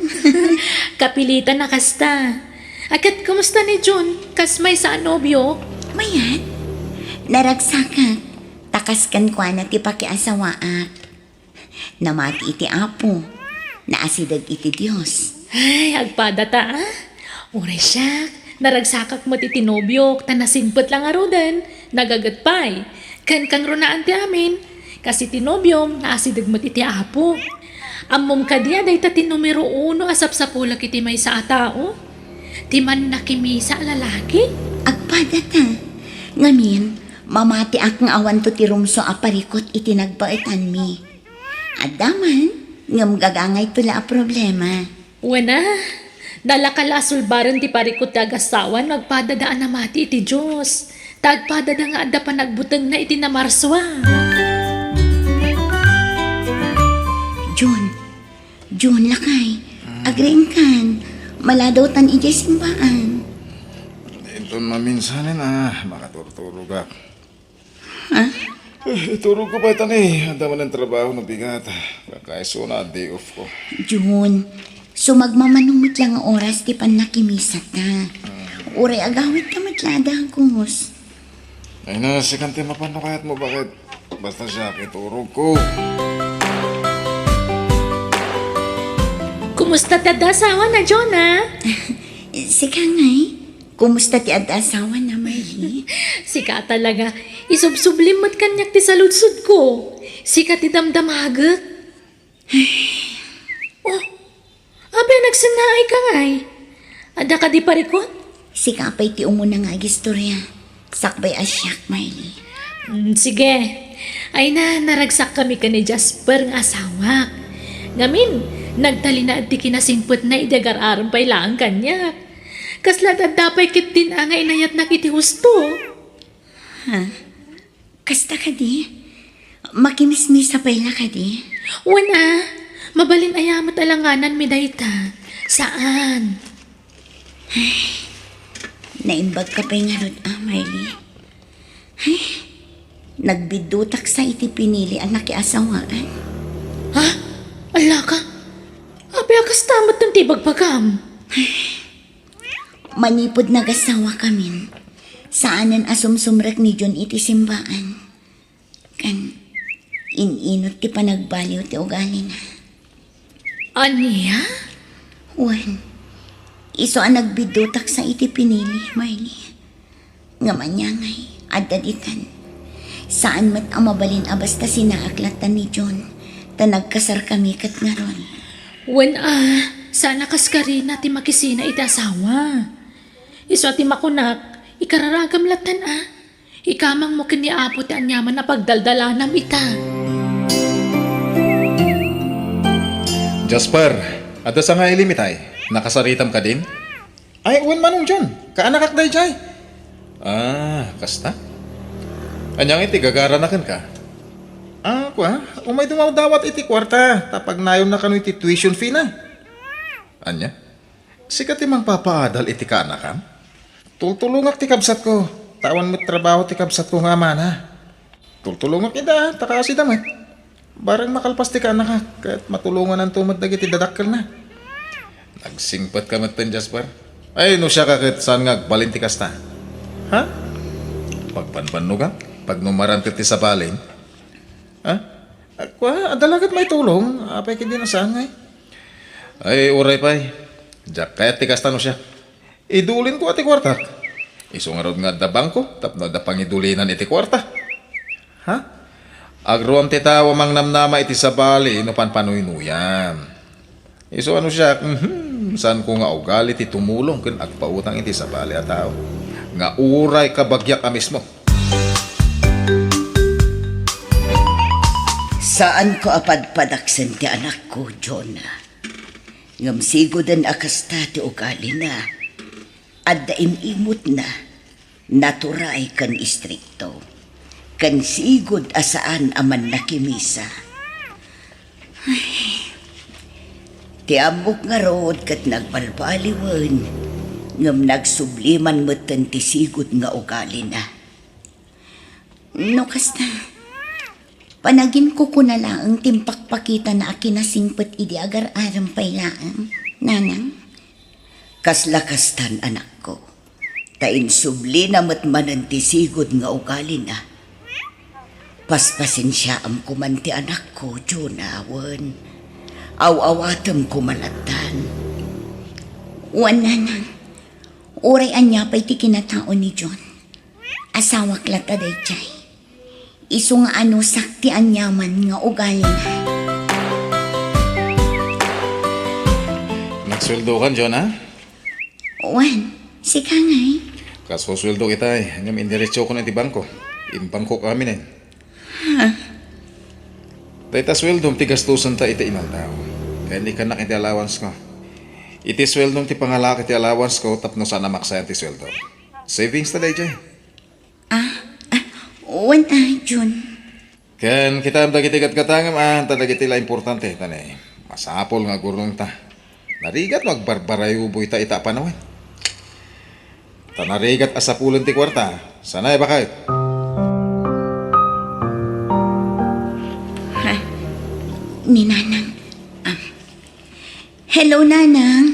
Kapilitan a kasta. A ket kumusta ni Jun? Kas maysa a nobiok? Mayat. Naragsakak. Ta kas kenkuana ti pakiasawaak. Namati iti Apo. Naasideg iti Dios. Ay, agpadata, a? Uray siak, naragsakak met iti nobiok, ta nasingpet la ngaruden, nagaget pay. Ken kangrunaan ti amin, kas iti nobiom, naasideg met iti Apo. Ammom kadi a dayta ti numero uno a sapsapulek iti maysa a tao? Ti mannakimisa a lalaki? Agpadata. Ngamin, mamatiak nga awanto ti rumsua a parikut iti nagbaetanmi. Adda man, ngem gagangayto la a problema. Wen a, nalaka la a sulbaren ti parikut ti agassawan no agpadada a namati iti Dios. Ta agpadada nga adda panagbutengna iti namarsua. Jun, Jun, lakay, agriingkan, maladawtan idiay simbaan. Inton maminsanen a, makaturturogak. Ha? Eh, iturogko pay ta ni, adda manen trabaho no bigat. Kakaisuna a day off ko. Jun, sumagmamano met la nga oras ti pannakimisata. Uray agawidka met la a dagus. Ay na, sikan ti mapan no kayatmo, baket basta siak iturogko. Kumusta ti adda asawana, Jonah? Sika ngay? Kumusta ti adda asawana, Marley? Sika talaga, isubsublim met kaniak ti saludsodko. Sika ti damdamagek. Oh, abi, nagsennaay ka ngay? Adda kadi parikut? Sika pay ti umuna nga agistorya. Sakbay a siak, Marley. Mm, sige. Ay na, naragsakkami ken ni Jasper nga asawak. Ngamin, nagtalinaed ti kinasingpetna idi agar-arem pay laeng kaniak. Kasla adda pay ketdin a nga inayatnak iti husto. Ha? Kasta kadi? Makimismisa pay la kadi? Wen a, Mabalin aya met alangananmi dayta? Saan. Naimbagka pay ngarud, a, Marley? Ay, nagbiddutak sa iti pinili a nakiasawaan. Ha? Allaka? Apay a kasta met ti ibagbagam? Manipud nagasawakamin, saanen a sumsumrek ni Jun iti simbaan. Ken in-inut ti panagbaliw ti ugalina. Ania? Wen, isu a nagbiddutak sa iti pinili, Marley. Ngem ania ngay, adda ditan. Saan met a mabalin a basta sinaak latta ni Jun, ta nagkasarkami ket ngarud. Wen a, saan a kaskarina ti makisina iti asawa. Isu a ti makunak, ikararagam lattan a. Ikamangmo ken ni Apo ti aniaman a pagdaldalanam ita. Jasper, adda sangailim itay. Nakasaritam kadin? Ay, wen, Manong John. Kaanakak dayjay. Ah, kasta? Ania ngay ti gagarana kenka? Ah, kua, umay dumawdawat iti kuarta, ta pagnayonna kano iti tuition fee na. Ania? Sika ti mangpapaadal iti kaanakam? Tultulongak ti kabsatko, ta awan met trabaho ti kabsatko nga amana. Tultulongak ida, ta kaasida met. Bareng makalpas ti kaanakak, ket matulongananto met dagiti dadakkelna. Nagsingpetka metten, Jasper. Ay, no siaka ket saan nga agbalin ti kasta? Ha? Pagbanbannogam? Pagnumaran ket ti sabalin? Ha? Kua, adda la ket maitulong. Apay ket di nasangay? Ay, uray pay. Diak kayat ti kasta no siak. Idulinko a ti kuartak. Isu ngarud nga adda bangko tapno adda pangidulinan iti kuarta. Ha? Agruam ti tao a mangnamnama iti sabali no panpanuynuyan. Isu a no siak, mhm, saanko nga ugali ti tumulong ken agpautang iti sabali a tao nga uray kabagiak a mismo. Saanko a padpadaksen ti anakko, Jonah. Ngem sigoden a kasta ti ugalina. Adda im-imutna, naturay ken istrikto, ken sigud a saan a mannakimisa. Ay, ti ammok ngarud ket nagbalbaliwen, ngem nagsubli man metten ti sigud nga ugalina. No kasta, panaginkukuna laeng ti impakpakitana a kinasingpet idi agar-arem pay laeng, nanang. Kasla kastan, anakko, ta insublina met manen ti sigud nga ugalina. Paspasensiaam koman ti anakko, Jonah, wen aw-awatem koma lattan. Wen, nanang, uray ania pay ti kinatao ni John, asawak latta daydiay. Isu nga anusak ti aniaman nga ugalina. Nagsueldokan, Jonah? Wen, sika ngay? Kasusueldo itay, ngem indiretsokon iti bangko. Imbangkok aminen. Ha? Dayta sueldom ti gastusenta iti inaldaw. Ken ikkannak iti allowance ko. Iti sueldom ti pangalaak iti allowance ko tapno saan a maksayan ti sueldo. Savings ta daydiay. Ah, ah, wen a, Jun. Ken kitaem dagiti gatgatangem a, ta dagiti la importante, ta ne, masapul nga agurnongta. Narigat no agbarbarayuboyta ita a panawen. Ta narigat a sapulen ti kuarta, sanay baket. Ha? Ni Nanang. Ah. Hello, Nanang.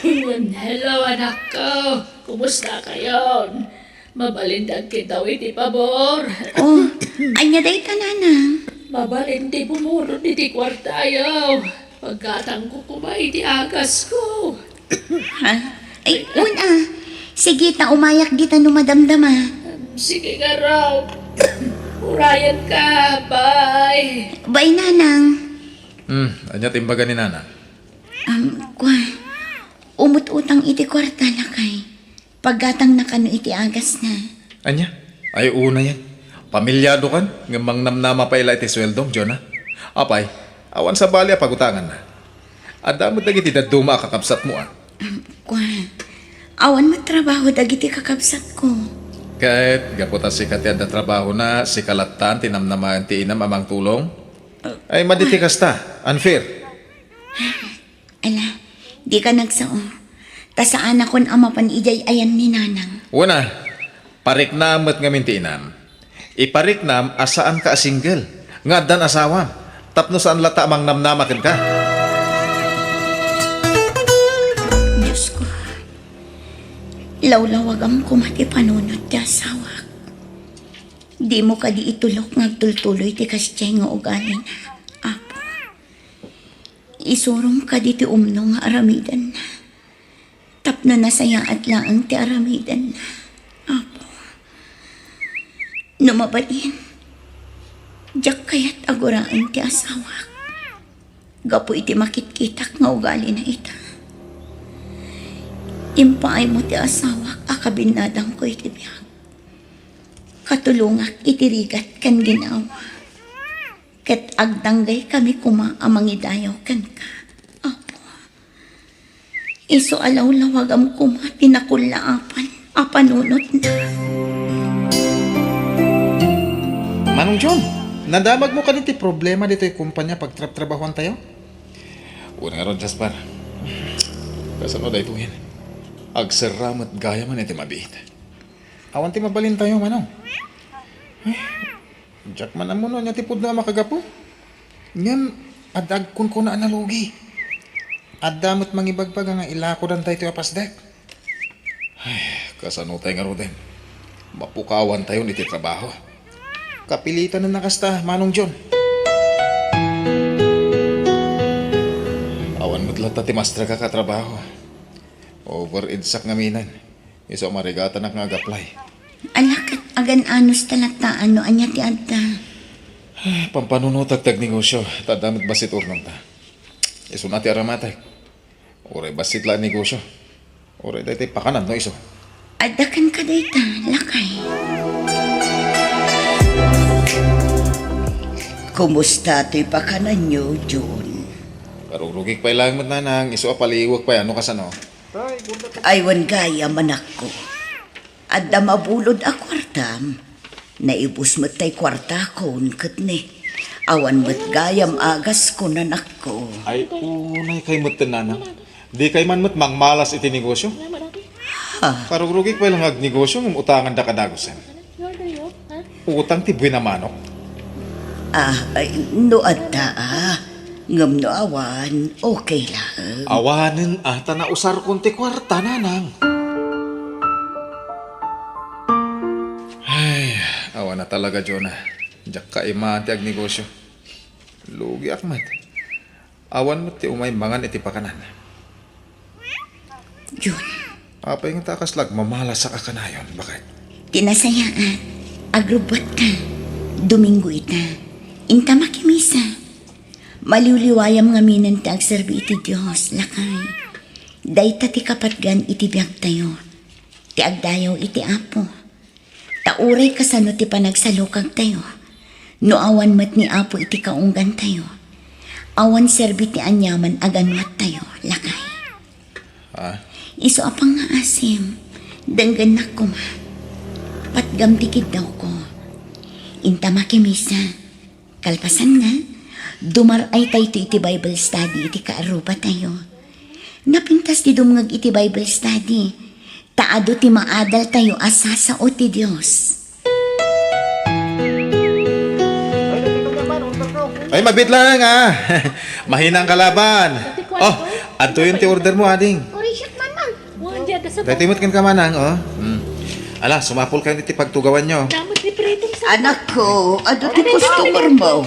Hello, anakko. Kumusta kayon? Mabalin dagkitaw iti pabor. Oh, ania dayta, Nanang? Mabalin ti bumulod iti kuartayo. Paggatangko koma iti agasko. Ha? Ay, wen a. Sige, ta umayak dita no madamdama. Sige, ngarud. Urayenka. Bye. Bye, Nanang. Hmm, ania ti imbaga ni Nanang? Um, kua, umut-utang iti kuarta, lakay. Paggatangna kano iti agasna. Ania? Ay, unayen. Pamilyado kan, ngem mangnamnama pay la iti sueldom, Jonah. Apay, awan sabali a pagutanganna. Adda met dagiti dadduma a kakabsatmo, a. Um, kua, awan met trabaho dagiti kakabsatko. Ket, gapu ta sika ti adda trabahona, sika lattan ti namnamaen ti inam a mangtulong? Ay, madi ti kasta. Unfair. Ala, dika nagsao. Ta saanakon a mapan idiay ayan ni Nanang. Wen a, pariknam met ngamin ti inam. Ipariknam a saanka a single, nga addan asawam, tapno saan latta a mangnamnama kenka. Diosko, lawlawagam koma ti panunot ti asawak. Dimo kadi itulok nga agtultuloy ti kasdiay nga ugalina, Apo. Isurom kadi ti umno nga aramidenna, tapno nasayaat laeng ti aramidenna, Apo. No mabalin, diak kayat a guraen ti asawak gapu iti makitkitak nga ugalina ita. Impaaymo ti asawak a kabinnadangko iti biag. Katulongak iti rigat ken ginawa. Ket agdanggaykami koma a mangidayaw kenka, Apo. Isu a lawlawagam koma ti nakullaapan a panunotna. Manong John, nadamagmo kadi ti problema ditoy kompania pagtrabtrabahoantayo? Wen ngarud, Jasper. Kasano daytoyen? Agserra met gayamen iti mabiit. Awan ti mabalintayo, Manong. Eh, diak man ammo no ania ti pudno a makagapu. Ngem, adda agkunkuna a nalugi. Adda met mangibagbaga nga ilakodan daytoy a pasdek. Ay, kasano tay ngaruden? Mapukawantayon iti trabaho. Kapilitanen a kasta, Manong John. Awan met latta ti mastrek a katrabaho. Overage-ak ngaminen. Isu a marigatanak nga ag-apply. Ala, ket agan-anos ta latta no ania ti adda. Ay, pampanunotak ti agnegosio, ta adda met bassit urnongta. Isuna ti aramatek. Uray bassit la a negosio. Uray daytoy pakanan no isu. Adda kenka dayta, lakay. Kumusta toy pakananyo, Jun? Karugrugik pay laeng met, Nanang, isu a paliwek pay, ano kasano? Ay, wen gayam, anakko. Adda mabulod a kuartam. Naibus met tay kuartakon ket ne. Awan met gayam agasko, nanakko. Ay, unay kay met, Nanang. Di kay man met mangmalas iti negosio. Ha? Karugrugik pay lang agnegosio ngem utanganda kadagusen. Utang ti buena manok. Ah, ay, no adda, ah. Ngem no awan, okay laeng. Awanen, ah, ta nausarkon ti kuarta, Nanang. Ay, awan a talaga, Jonah. Diak kaiman ti agnegosio. Lugiak met. Awan met ti umay mangan iti pakanan. Jun. Apay ngata a kasla agmamalasak a kanayon, baket? Ti nasayaat, agrubbuatka. Domingo ita. Inta makimisa. Maliwliwayam ngaminen ti agserbi iti Dios, lakay. Dayta ti kapatgan iti biagtayo. Ti agdayaw iti Apo. Ta uray kasano ti panagsalukagtayo, no awan met ni Apo iti kaunggantayo, awan serbi ti aniaman a ganuattayo, lakay. Ah? Isu a pangngaasim, denggennak koma. Patgam ti kiddawko. Inta makimisa. Kalpasanna, dumar-aytayto iti Bible study iti kaarrubatayo. Napintas ti dumngeg iti Bible study, ta adu ti maadaltayo a sasao ti Dios. Ay, mabit lang, ah. Mahinang kalaban. Oh, adtoyen ti order mo, ading. Daytoy met kenka, manang, oh. Hmm. Ala, sumapul kayo iti pagtugawanyo. Damo ti pritong sa Anakko, adu ti customer mo.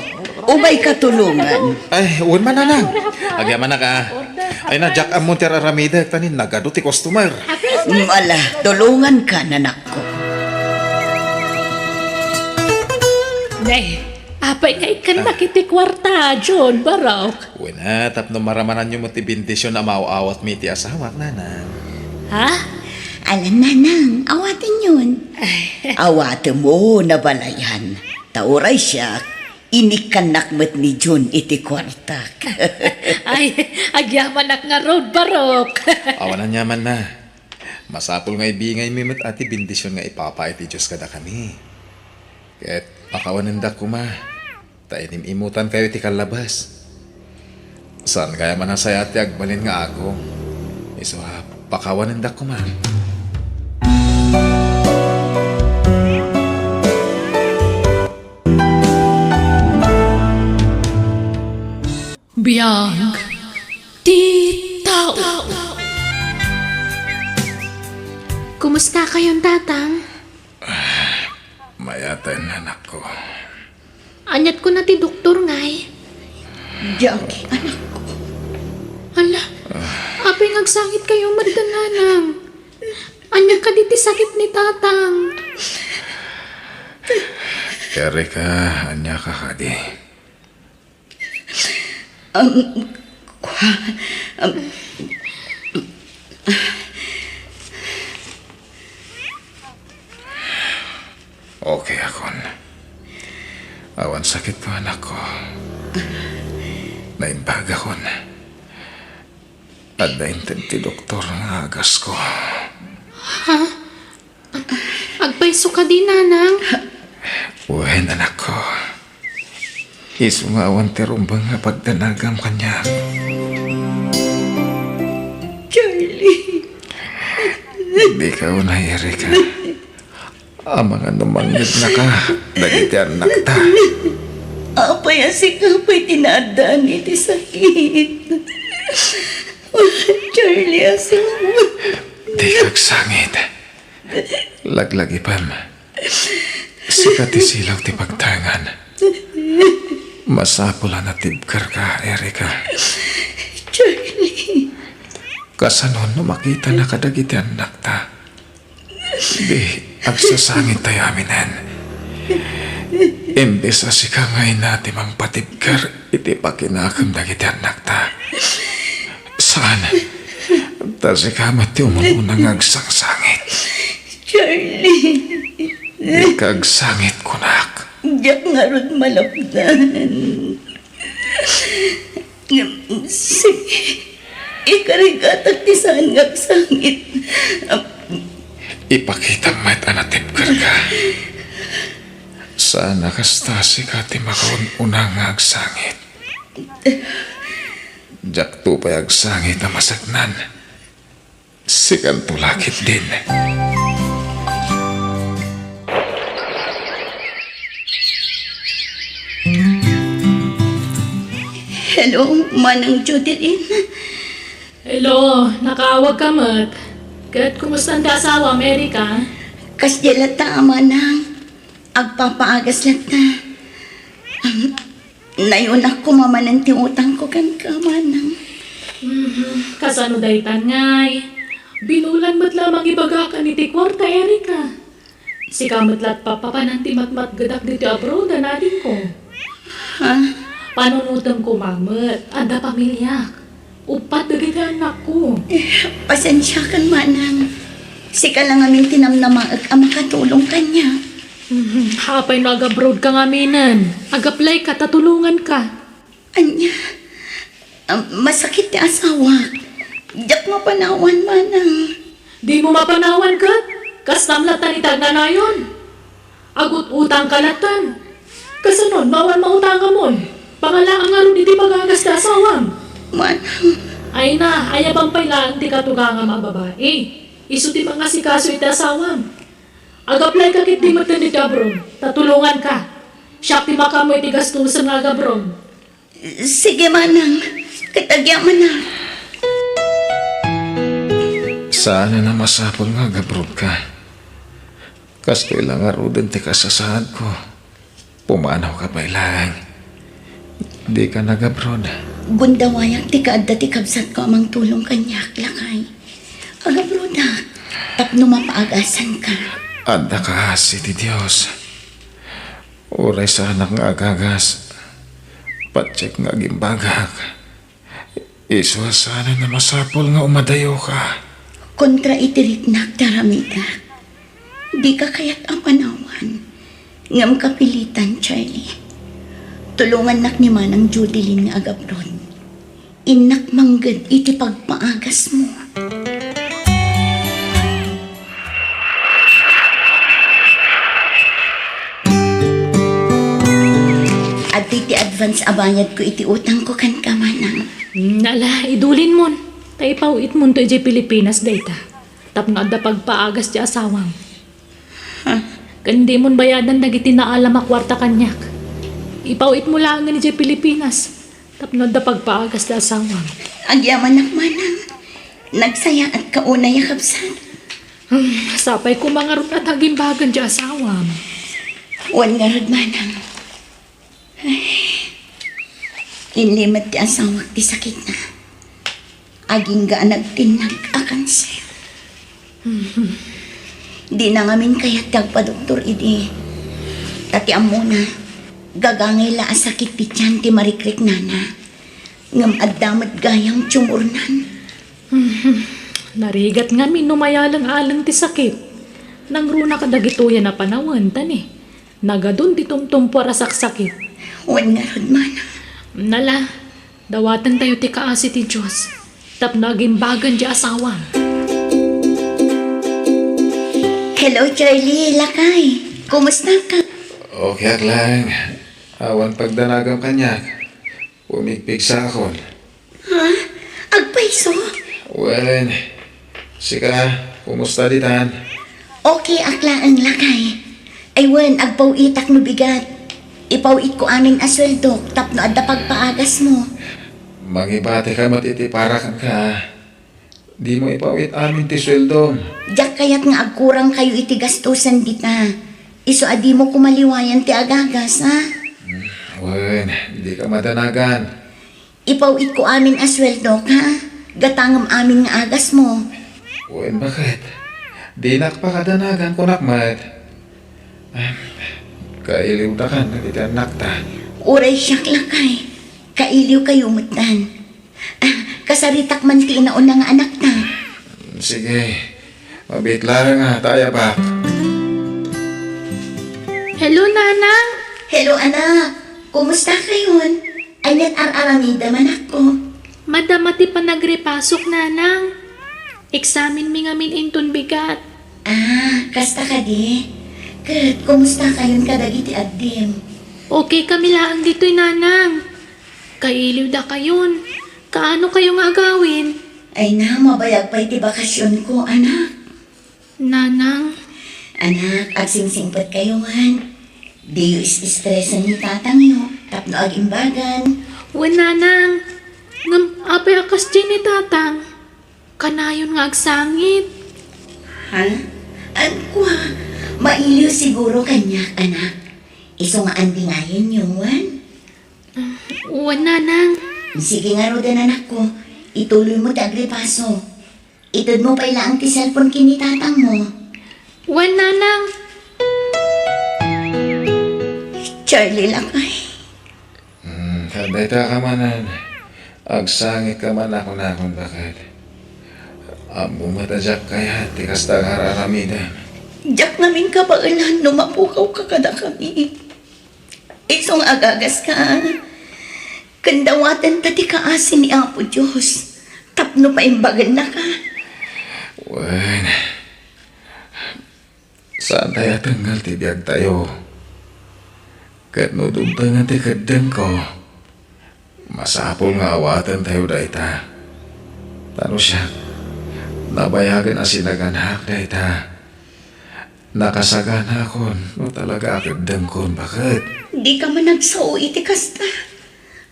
Umayka tulongan. Ay, wen man, nanang. Agyamanak, ah. Ay na, Jack, ammon ti ar-aramidek, ta ni nagadu ti customer. Mm, ala, tulonganka, nanakko. Nay, apay nga ikkannak iti kuarta, John, barok? Wen a, tapno maramananyo met ti bendision a maaw-awatmi iti asawak, nanang. Ha? Alan, nanang, awatenyon. Awatenmo, nabalayan. Ta uray siak, inikkannak met ni Jun iti kuartak. Ay, agyamanak ngarud, barok. Awan aniamanna. Masapul nga ibingaymi met a ti bendision nga ipapa iti Dios kadakami. Ket pakawanendak koma, ta inim-imutankayo iti kallabas. Saan gayam a nasayaat ti agbalin nga agum? Isu a, pakawanendak koma. Biag ti tao. Kumusta kayon, Tatang? Mayat, anakko. Aniat kuna ti doktor, ngay? Jackie, anakko. Ala, apay nga agsangit kayo, Madam Nanang? Ania kadi ti sakit ni Tatang? Erika, ania ka kadi? Um, kwa-, um, Okay akon. Awan sakitko, anakko. Naimbag akon. Adda inted ti doktor nga agasko. Ha? Agpayso kadi, Nanang? Wen, anakko. Isu nga awan ti rumbeng nga pagdanagam kaniak. Charlie. Dika unay, Erika. Amangan no mangngegna ka dagiti annakta. Apay a sika pay ti naaddaan iti sakit? Charlie, asawa. Dika agsangit. Laglagipem. Sika ti silaw ti pagtaengan. Masapul a natibkerka, Erika. Charlie. Kasano no makitana kadagiti annakta? Di, agsasangit tayo aminen. Imbes a sika nga ina ti mangpatibker iti pakinakem dagiti annakta. Saan? Ta sika met ti umuna nga agsangsangit. Charlie. Dika agsangit, kunak. Diak ngarud malapdan. Sige, ikarigatak ti saan nga agsangit. Ipakitam met a natibkerka. Saan a kasta, sika ti makaun-una nga agsangit. Diakto pay agsangit a masaknan. Sikanto la ketdin. Hello, Manang Jodeline. Hello, nakaawagka met. Ket kumusta ti asawam, Erika? Kasdiay latta, Manang. Agpapaagas latta. Nayonak koma manen ti utangko kenka, Manang. Mhm. Kasano daytan, ngay? Binulan met la mangibagakan iti kuarta, Erika. Sika met la't papapanan ti matmatgedak ditoy abroad a nadingko. Ha? Panunotem koma met, adda pamiliak. Uppat dagiti annakko. Eh, pasensiakan, Manang. Sika la ngamin ti namnamaek a makatulong kaniak. Mhm. Apay no agabroadka ngaminen? Agaplayka ta tulonganka. Ania? Ah, masakit ti asawak. Diak mapanawan, Manang. Dimo mapanawan ket? Kastam latta ti agnanayon. Agut-utangka lattan. Kasano no awan mautangamon? Pangalaam ngarud iti pagagas ti asawam. Manang. Ay na, ayaban pay laeng ti katugangam a babai. Isu ti mangasikaso iti asawam. Agaplayka ketdi metten iti abroad, ta tulonganka. Siak ti makaammo iti gastusen nga agabroad. Sige, Manang. Ket agyamanak. Saanen a masapul nga agabroadka. Kastoy la ngaruden ti kasasaadko. Pumanawka pay laeng. Dika nagabroad. Gundawayak ti kaadda ti kabsatko a mangtulong kaniak, lakay. Agabroadak tapno mapaagasanka. Adda kaasi ti Dios. Uray saanak nga agagas, patiek nga agimbagak. Isu a saanen a masapul nga umadayoka. Kontra iti riknak ti aramidek. Dika kayat a panawan, ngem kapilitan, Charlie. Tulongannak ni Manang Judeline nga agabroad. Innak mangged iti pagpaagasmo. Adtoy ti Advance a bayadko iti utangko kenka, manang. Hmm, ala, idulinmon. Ta ipaw-itmonto idiay Pilipinas dayta. Tapno adda pagpaagas ti asawam. Ha? Ken dimon bayadan dagiti naalam a kuarta kaniak. Ipaw-itmo laengen idiay Pilipinas. Tapno adda pagpaagas ti asawam. Agyamanak, manang. Nagsayaatka unay a kabsat. Hmm, sapay koma ngarud a ta agimbagan ti asawam. Wen ngarud, manang. Ay, inlimed ti asawak ti sakitna. Agingga a nagtinnag a kanser. Dina ngamin kayat ti agpadoktor idi. Ta ti ammona, gagangay la a sakit ti tian ti marikriknana. Ngem adda met gayam tumornan. Narigat ngamin no mayaleng-aleng ti sakit. Nangruna kadagitoy a panawen, ta ni, nagadun ti tumtumpuar a saksakit. Wen ngarud, manang. Nala, dawatentayo ti kaasi ti Dios tapno agimbagan ti asawam. Hello, Charlie, lakay. Kumusta ka? Okay ak laeng. Awan pagdanagam kaniak. Pumigpigsakon. Ha? Agpayso? Wen, sika, kumusta ditan? Okay ak laeng, lakay. Ay wen, agpaw-itak no bigat. Ipaw-itko amin a sueldok tapno adda pagpaagasmo. Mangibatika met iti para kenka. Dimo ipaw-it amin ti sueldom. Diak kayat nga agkurangkayo iti gastusen dita. Isu a dimo koma liwayan ti agagas, ha? Wen, dika madanagan. Ipaw-itko amin a sueldok, ha? Gatangem amin nga agasmo. Wen, baket? Dinak pakadanagan, kunak met. Em, kailiwdakan dagiti annakta. Uray siak, lakay. Kailiwkayo metten. Ah, kasaritak man ti inauna nga anakta. Sige. Mabiit laeng a ta ayabak. Hello, Nanang! Hello, anak! Kumusta kayon? Aniat ar-aramidem, anakko? Madama ti panagrepasok, Nanang. Eksaminmi ngamin inton bigat. Ah, kasta kadi? Ket kumusta kayon kadagiti addim? Okay kami laeng ditoy, Nanang. Kailiwdakayon. Kaano kayo nga agawid? Ay na, mabayag pay ti bakasionko, anak. Nanang. Anak, agsingsingpet kayo, wen. Diyo is-istresen ni tatangyo, tapno agimbagan. Wen, Nanang. Ngem apay a kasdiay ni tatang? Kanayon nga agsangit. Ha? An, kua, mailiw siguro kaniak, anak. Isu nga andingayenyo, wen? Wen, Nanang. Sige ngaruden, anakko. Ituloymo ti agripaso. Itedmo pay laeng ti cellphone ken ni tatangmo. Wen, Nanang. Charlie, lakay. Hmm, dayta ka manen. Agsangitka man a kunakon, baket. Ammom met a diak kayat ti kasta nga ar-aramidem. Diak ngamin kabaelan no mapukawka kadakami. Isu nga agagas ka, ken dawatenta ti kaasi ni Apo Dios tapno paimbagennaka. Wen, saantay a tengngel ti biagtayo. Ket no dumtengen ti keddengko, masapul nga awatentayo dayta. Ta no siak, nabayagen a sinaganaak dayta. Nakasaganakon no talaga a keddengkon, baket. Dika man agsao iti kasta.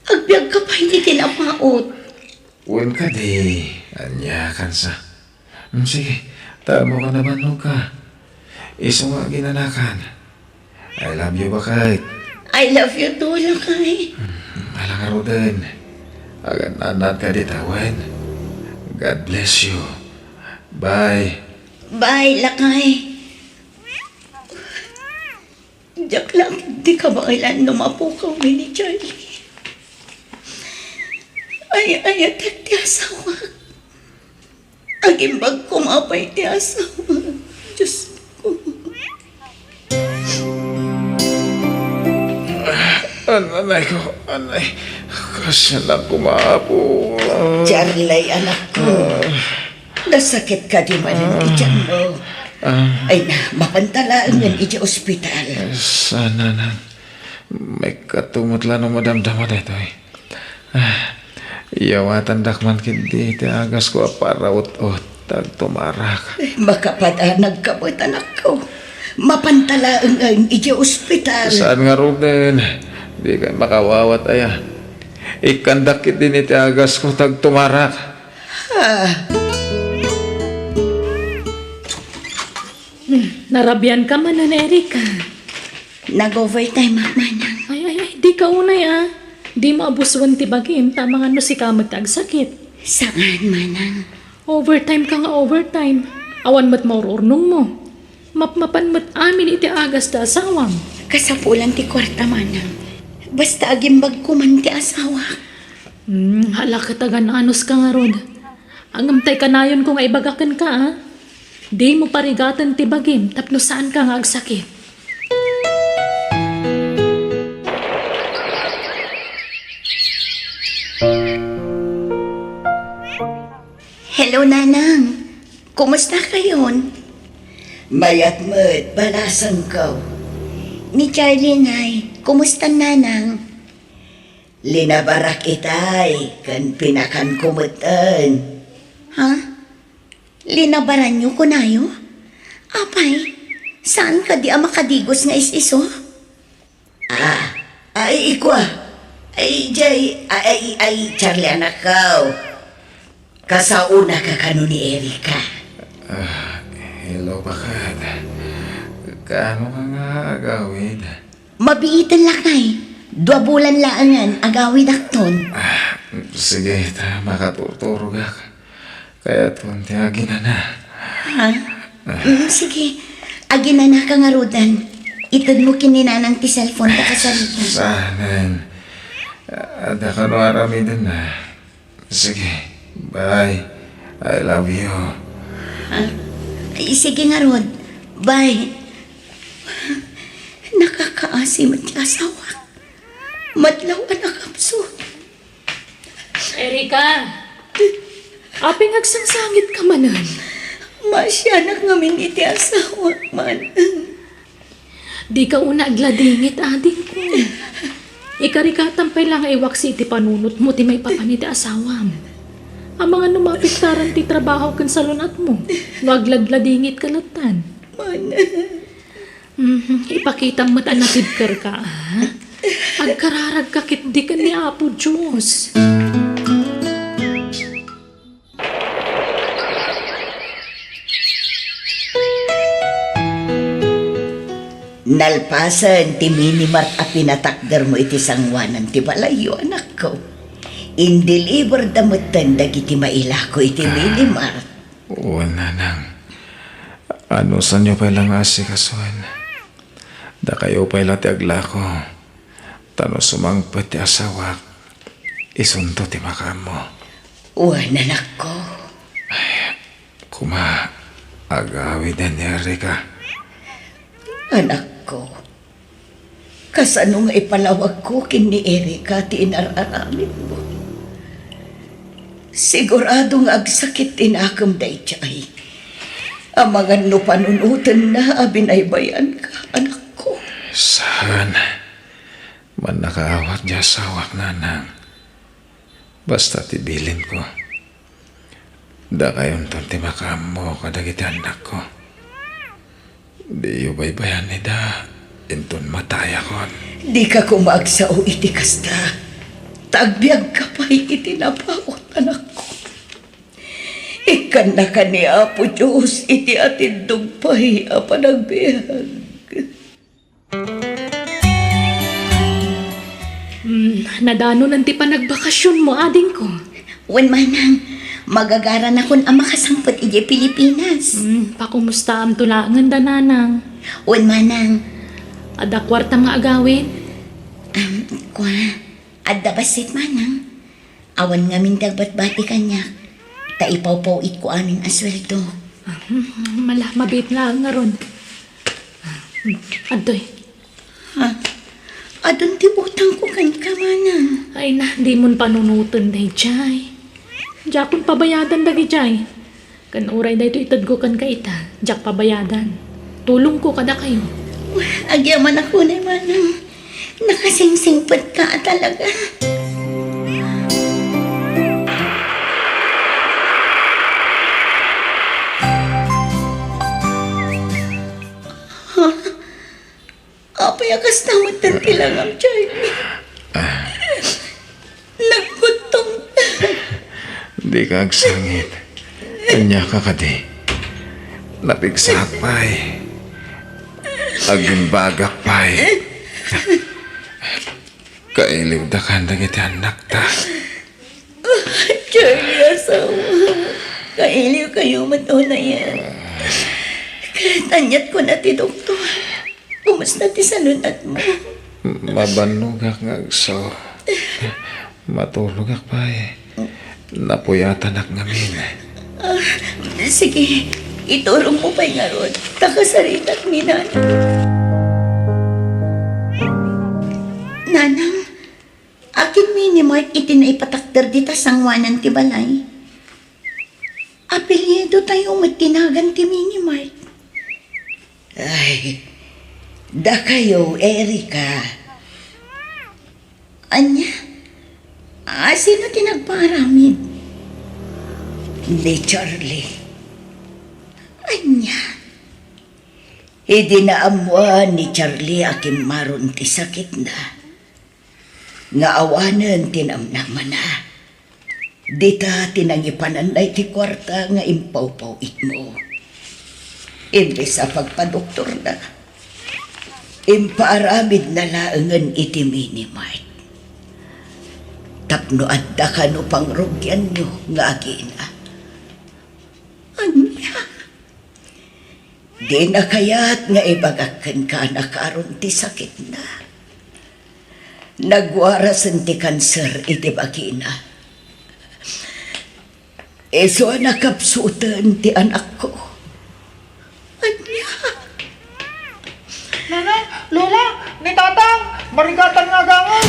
Agbiagka pay iti napaut. Wen kadi, ania kansa? Hmm, sige, ta ammoka nabannogka. Isu nga aginanakan. I love you, baket. I love you too, lakay. Hmm, ala ngaruden. Agan-annad ka dita, wen. God bless you. Bye. Bye, lakay. Diak la ketdi kabaelan no mapukawmi ni Charlie. Ay-ayatek ti asawak. Agimbag koma pay ti asawak. Diosko. An-, anay ko, anay. Kasla koma, Apo. Charlie, anakko. Ah. Nasakit kadi manen ti tianmo? Ah. Ay na, mapanta laengen iti ospital. Saan, Nanang? Maikkato met la no madamdama daytoy. Ah, iyawatandak man ketdi ti agasko a paraut-ot, ta agtumarak. Makapadanagka met, anakko. Mapanta laengen idiay ospital. Saan ngaruden? Dikay makawawat aya. Ikkandak ketdin iti agasko, ta agtumarak. Ah. Hmm, narabianka manen, Erica. Nag-overtime ak, manang. Ay, ay, ay, dika unay, a. Dimo abusuen ti bagim, ta amangan no sika met ti agsakit. Saan, manang. Overtime ka nga overtime. Awan met maur-urnongmo. Mapmapan met amin iti agas ti asawam. Kasapulan ti kuarta, manang. Basta agimbagko man ti asawak. Hmm, hala ket agan-anos ka ngarud. Ngem tay kanayonko nga ibaga kenka, a. Dimo parigaten ti bagim tapno saanka nga agsakit. Hello, Nanang. Kumusta kayon? Mayat met, balasangko. Ni Charlie, Nay, kumusta, Nanang? Linabarak itay ken pinakanko metten. Ha? Linabaranyo, kunayo? Apay, saan kadi a makadigos nga is-iso? Ah, ay, ikua. Ay, jay, ay, ay, ay, Charlie, anakko. Kasaonaka kano ni Erica? Ah, hello, baket. Kaano ka nga agawid? Mabiiten lakay. Dua bulan laengen agawidakton. Ah, sige, ta makatuturogak. Kayatko ti aginana. Ha? Mm, sige. Aginanaka ngaruden. Itedmo ken ni Nanang ti cellphone ta kasarita. Saanen. Adda kano aramidenna. Sige. Bye. I love you. Ah, ay, sige ngarud. Bye. Nakakaasi met ti asawak. Madlaw a nakapsut. Erica! Apay nga agsangsangitka manen? Maasianak ngamin iti asawak, manang. Dika unay agladingit, adingko. Ikarikatan pay la nga iwaksi iti panunotmo ti maipapan iti asawam. Amangan no maapektaran ti trabaho ken salun-atmo no agladladingitka lattan. Manang. Mhm, ipakitam met a natibkerka, a? Agkararagka ketdi ken ni Apo Dios. Nalpasen ti minimart a pinatakdermo iti sangoanan ti balayyo, anakko. Indeliberda metten dagiti mailako iti minimart. Wen, nanang. Anusanyo pay la nga asikasuen. Dakayo pay la ti aglako. Ta no sumangpet ti asawak, isunto ti makaammo. Wen, anakko. Ay, kuma, agawiden ni Erica. Anakko, kasano nga ipalawagko ken ni Erica ti inar-aramidmo? Sigurado nga agsakit ti nakem daydiay. Amangan no panunotenna a binaybayanka, anakko. Saan. Mannakaawat ti asawak, nanang. Basta ti bilinko, dakayonton ti makaammo kadagiti annakko. Diyo baybayanida inton matayakon. Dika koma agsao iti kasta, ta agbiagka pay iti napaut, anakko. Ikkannaka ni Apo Dios iti atindog pay a panagbiag. Hmm, nadanonen ti panagbakasionmo, adingko? Wen, manang. Magagaranakon a makasangpet idiay Pilipinas. Hmm, pakumustaamto laengen da, nanang. Wen, manang. Adda kuartam nga agawid? Am, kua, adda bassit, manang. Awan ngamin ti agbatbati kaniak, ta ipawpaw-itko amin a sueldo. Ah, hmm, mala, mabiit laeng ngarud. Ah, hmm, adtoy. Ha? Adun ti utangko kenka, manang. Ay na, dimon panunoten daydiay. Diakon pabayadan dagidiay. Ken uray daytoy itedko kenka ita, diak pabayadan. Tulongko kadakayo. Agyamanak unay, manang. Nakasingsingpet ka talaga. Ha? Apay a kasta met ti langam, Charlie? Nagbutong. Dika agsangit. Ania ka kadi? Napigsaak pay. Agimbagak pay. Kailiwda kan dagiti annakta. Charlie, asawa. Kailiw kayo met unayen. Ket aniat kuna ti doktor? Kumusta ti salun-atmo? Mabannogak nga agso. Matulogak pay. Napuyatanak ngamin. Ah, sige, iturongmo pay ngarud. Ta kasaritakmi, Nanang. Nanang, akin Mini Mart iti naipatakder dita sangoanan ti balay. Apelyidotayo met ti nagan ti Mini Mart. Ay, dakayo, Erica. Ania? A, sino ti nagpaaramid? Ni Charlie. Ania? Idi naammoan ni Charlie a kimmaron ti sakitna, nga awanen ti namnamana. Dita ti nangipananna iti kuarta nga impawpaw-itmo. Imbes a pagpadoktorna, impaaramidna laengen iti Mini Mart. Tapno adda kano pangrugianyo nga agina. Ania? Dina kayat nga ibagak kenka a nakaron ti sakitna. Nagwarasen ti kanser iti bagina. Isu a nakapsuten ti anakko. Ania? Nanang, Lola, ni Tatang, marigatan nga agangan.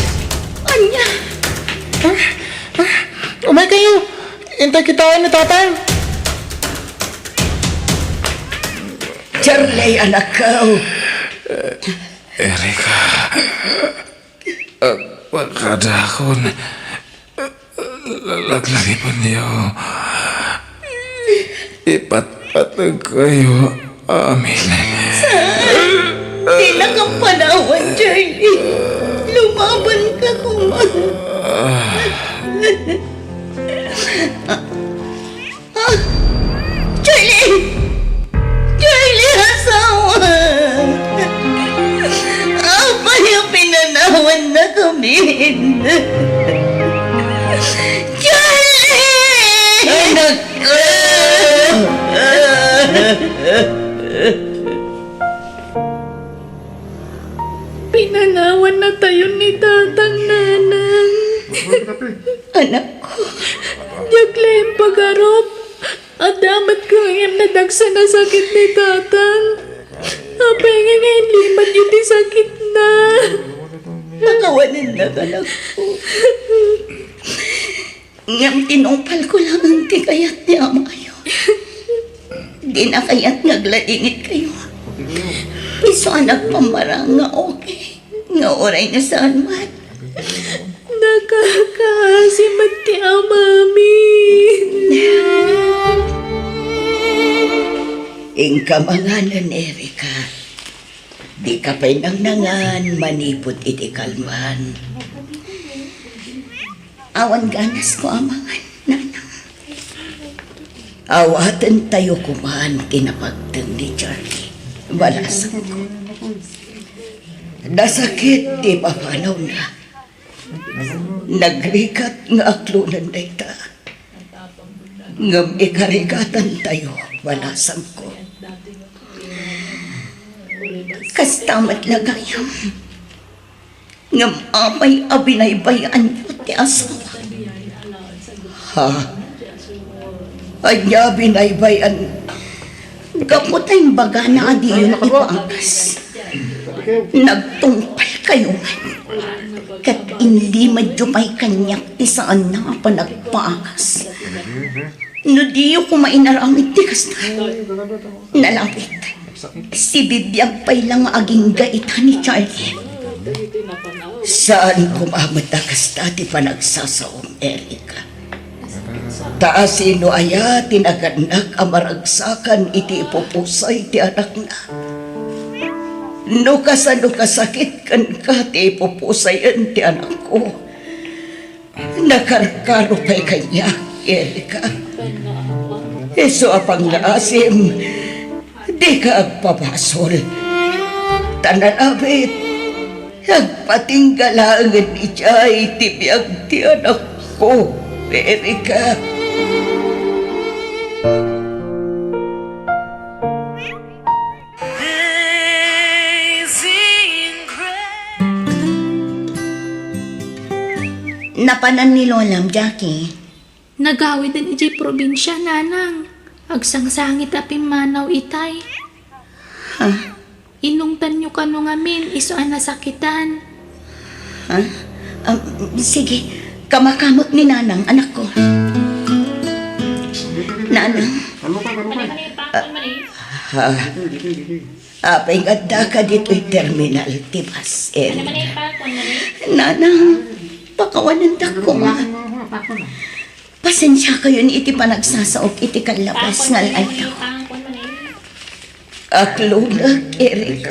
Ania? Ah, ah, umay kayo. Intay kitaen ni Tatang. Charlie, anakko. Erica, agpakadakon. Laglagipenyo. Ipatpatgkayo amin. Saan? Dina ka panawan, Charlie. Lumaban ka koma. Ah, Charlie! Charlie, asawa! Apay a pinanawanna kami? Charlie! Anak ko! Pinanawan natayon ni Tatang, Nanang. Anak ko. Diak laeng pagarup. Adda met gayam nadagsa a sakit ni Tatang. Apay nga inlimadyo ti sakitna? Pakawanennak, anak ko. Ngem tinungpalko laeng ti kayat ni amayo. Dina kayat nga agladingitkayo. Isu a nagpammarang nga okay, nga uray no saan man. Nakakaasi met ti amami. Inka manganen, Erica. Dika pay nangnangan manipud iti kalman. Awan ganasko a mangan, Nanang. Awatentayo koman ti napagteng ni Charlie, balasangko. Nasakit ti papanawna. Nagrigat nga aklonen dayta. Ngem ikarigatantayo, balasangko. Kasta met la gayam. Ngem apay a binaybay-anyo ti asawa? Ha? Ania binaybay-an? Gapu ta imbagana a diyo ipagas. Nagtungpalkayo met. Ket inlimadyo pay kaniak ti saanna a panagpagas. No diyo koma inaramid ti kasta, nalabit. Sibibiag pay la nga agingga ita ni Charlie. Saan koma met a kasta ti panagsasaom, Erica. Ta asino aya ti nagannak a maragsakan iti ipupusay ti anakna? No kasano kasakit kenka ti ipupusayen ti anakko, nakarkaro pay kaniak, Erica. Isu a pangngaasim, dika agpabasol. Ta nalabit, agpatingga laengen idiay ti biag ti anakko, Erica. Napanan ni Lolam, Jackie. Nagawiden idiay probinsia, Nanang. Agsangsangit a pimmanaw itay. Ha? Inungtanyo kano ngamin, isu a nasakitan. Ha? Ah, sige, kamakamek ni Nanang, anakko. Nanang. Ano ka, ano ka? Ah, ha? Apay nga addaka ditoy terminal ti bus, Erica? Nanang, pakawanendak koma. Pasensiakayon iti panagsasaok iti kallabas nga aldaw. Aklonek, Erica.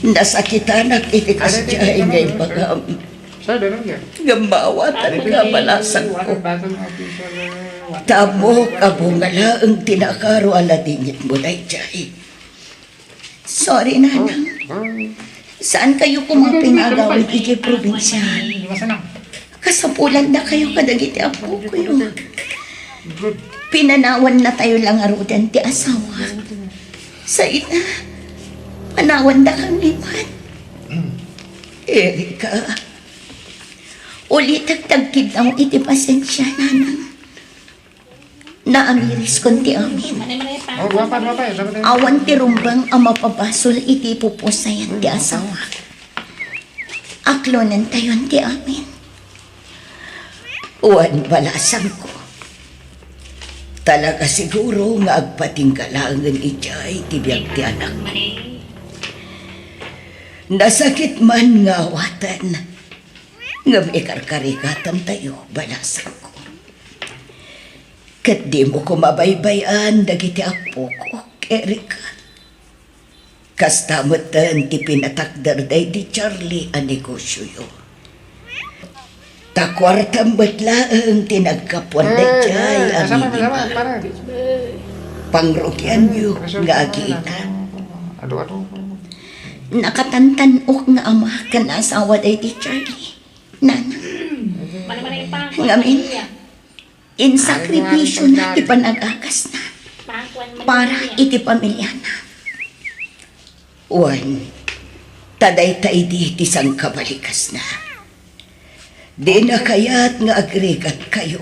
Nasakitanak iti kasdiay nga imbagam. Ngem maawatanka a balasangko. Ta ammok a bunga laeng ti nakaro a ladingitmo daydiay. Sorry, Nanang. Saankayo koma pinagawid iti probinsia. Kasapulannakayo kadagiti appokoyo. Pinanawannatayo la ngaruden ti asawak. Sa ita, panawandakami met. Erica, ulitek ti agkiddaw iti pasensia, Nanang. Naamiriskon ti amin. Oh, guwapa, guwapa, eh. Dapat, eh. Awan ti rumbeng a mapabasol iti pupusayan ti asawa. Aklonentayon ti amin. Wen, balasangko. Talaga siguro nga agpatingga laengen idiay ti biag ti anakmi. Nasakit man nga awaten, ngem ikarkarigatantayo, balasangko. Ket dimo koma baybay-an dagiti appokok, Erica. Kasta metten ti pinatakder daydi Charlie a negosioyo. Ta kuartam met laeng ti naggapuan daydiay a minimum. Pangrugianyo nga agiitan. Nakatantan-ok nga ama ken asawa daydi Charlie, Nana. Ngamin, insakripisiona ti panag-agasna para iti pamiliana. Wen, ta dayta idi ti sangkabalikasna. Dina kayat nga agrigatkayo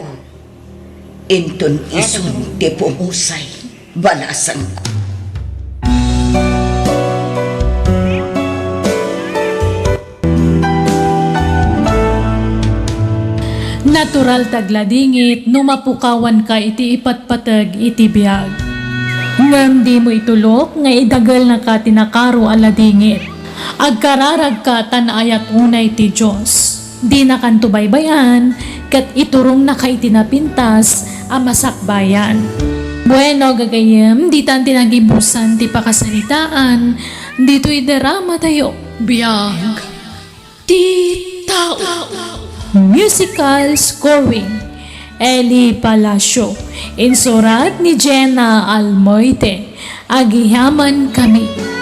inton isun ti pumusay, balasangko. Natural ti agladingit no mapukawanka iti ipatpateg iti biag. Ngem dimo itulok nga idagelnaka ti nakaro a ladingit. Agkararagka ta naayat unay ti Dios. Dinakanto baybay-an ket iturongnaka iti napintas a masakbayan. Bueno, gagayyem, ditan ti nagibusan ti pakasaritaan ditoy dramatayo, Biag ti Tao. Musical scoring, Eli Palacio. Insurat ni Jenna Almoite. Agyamankami.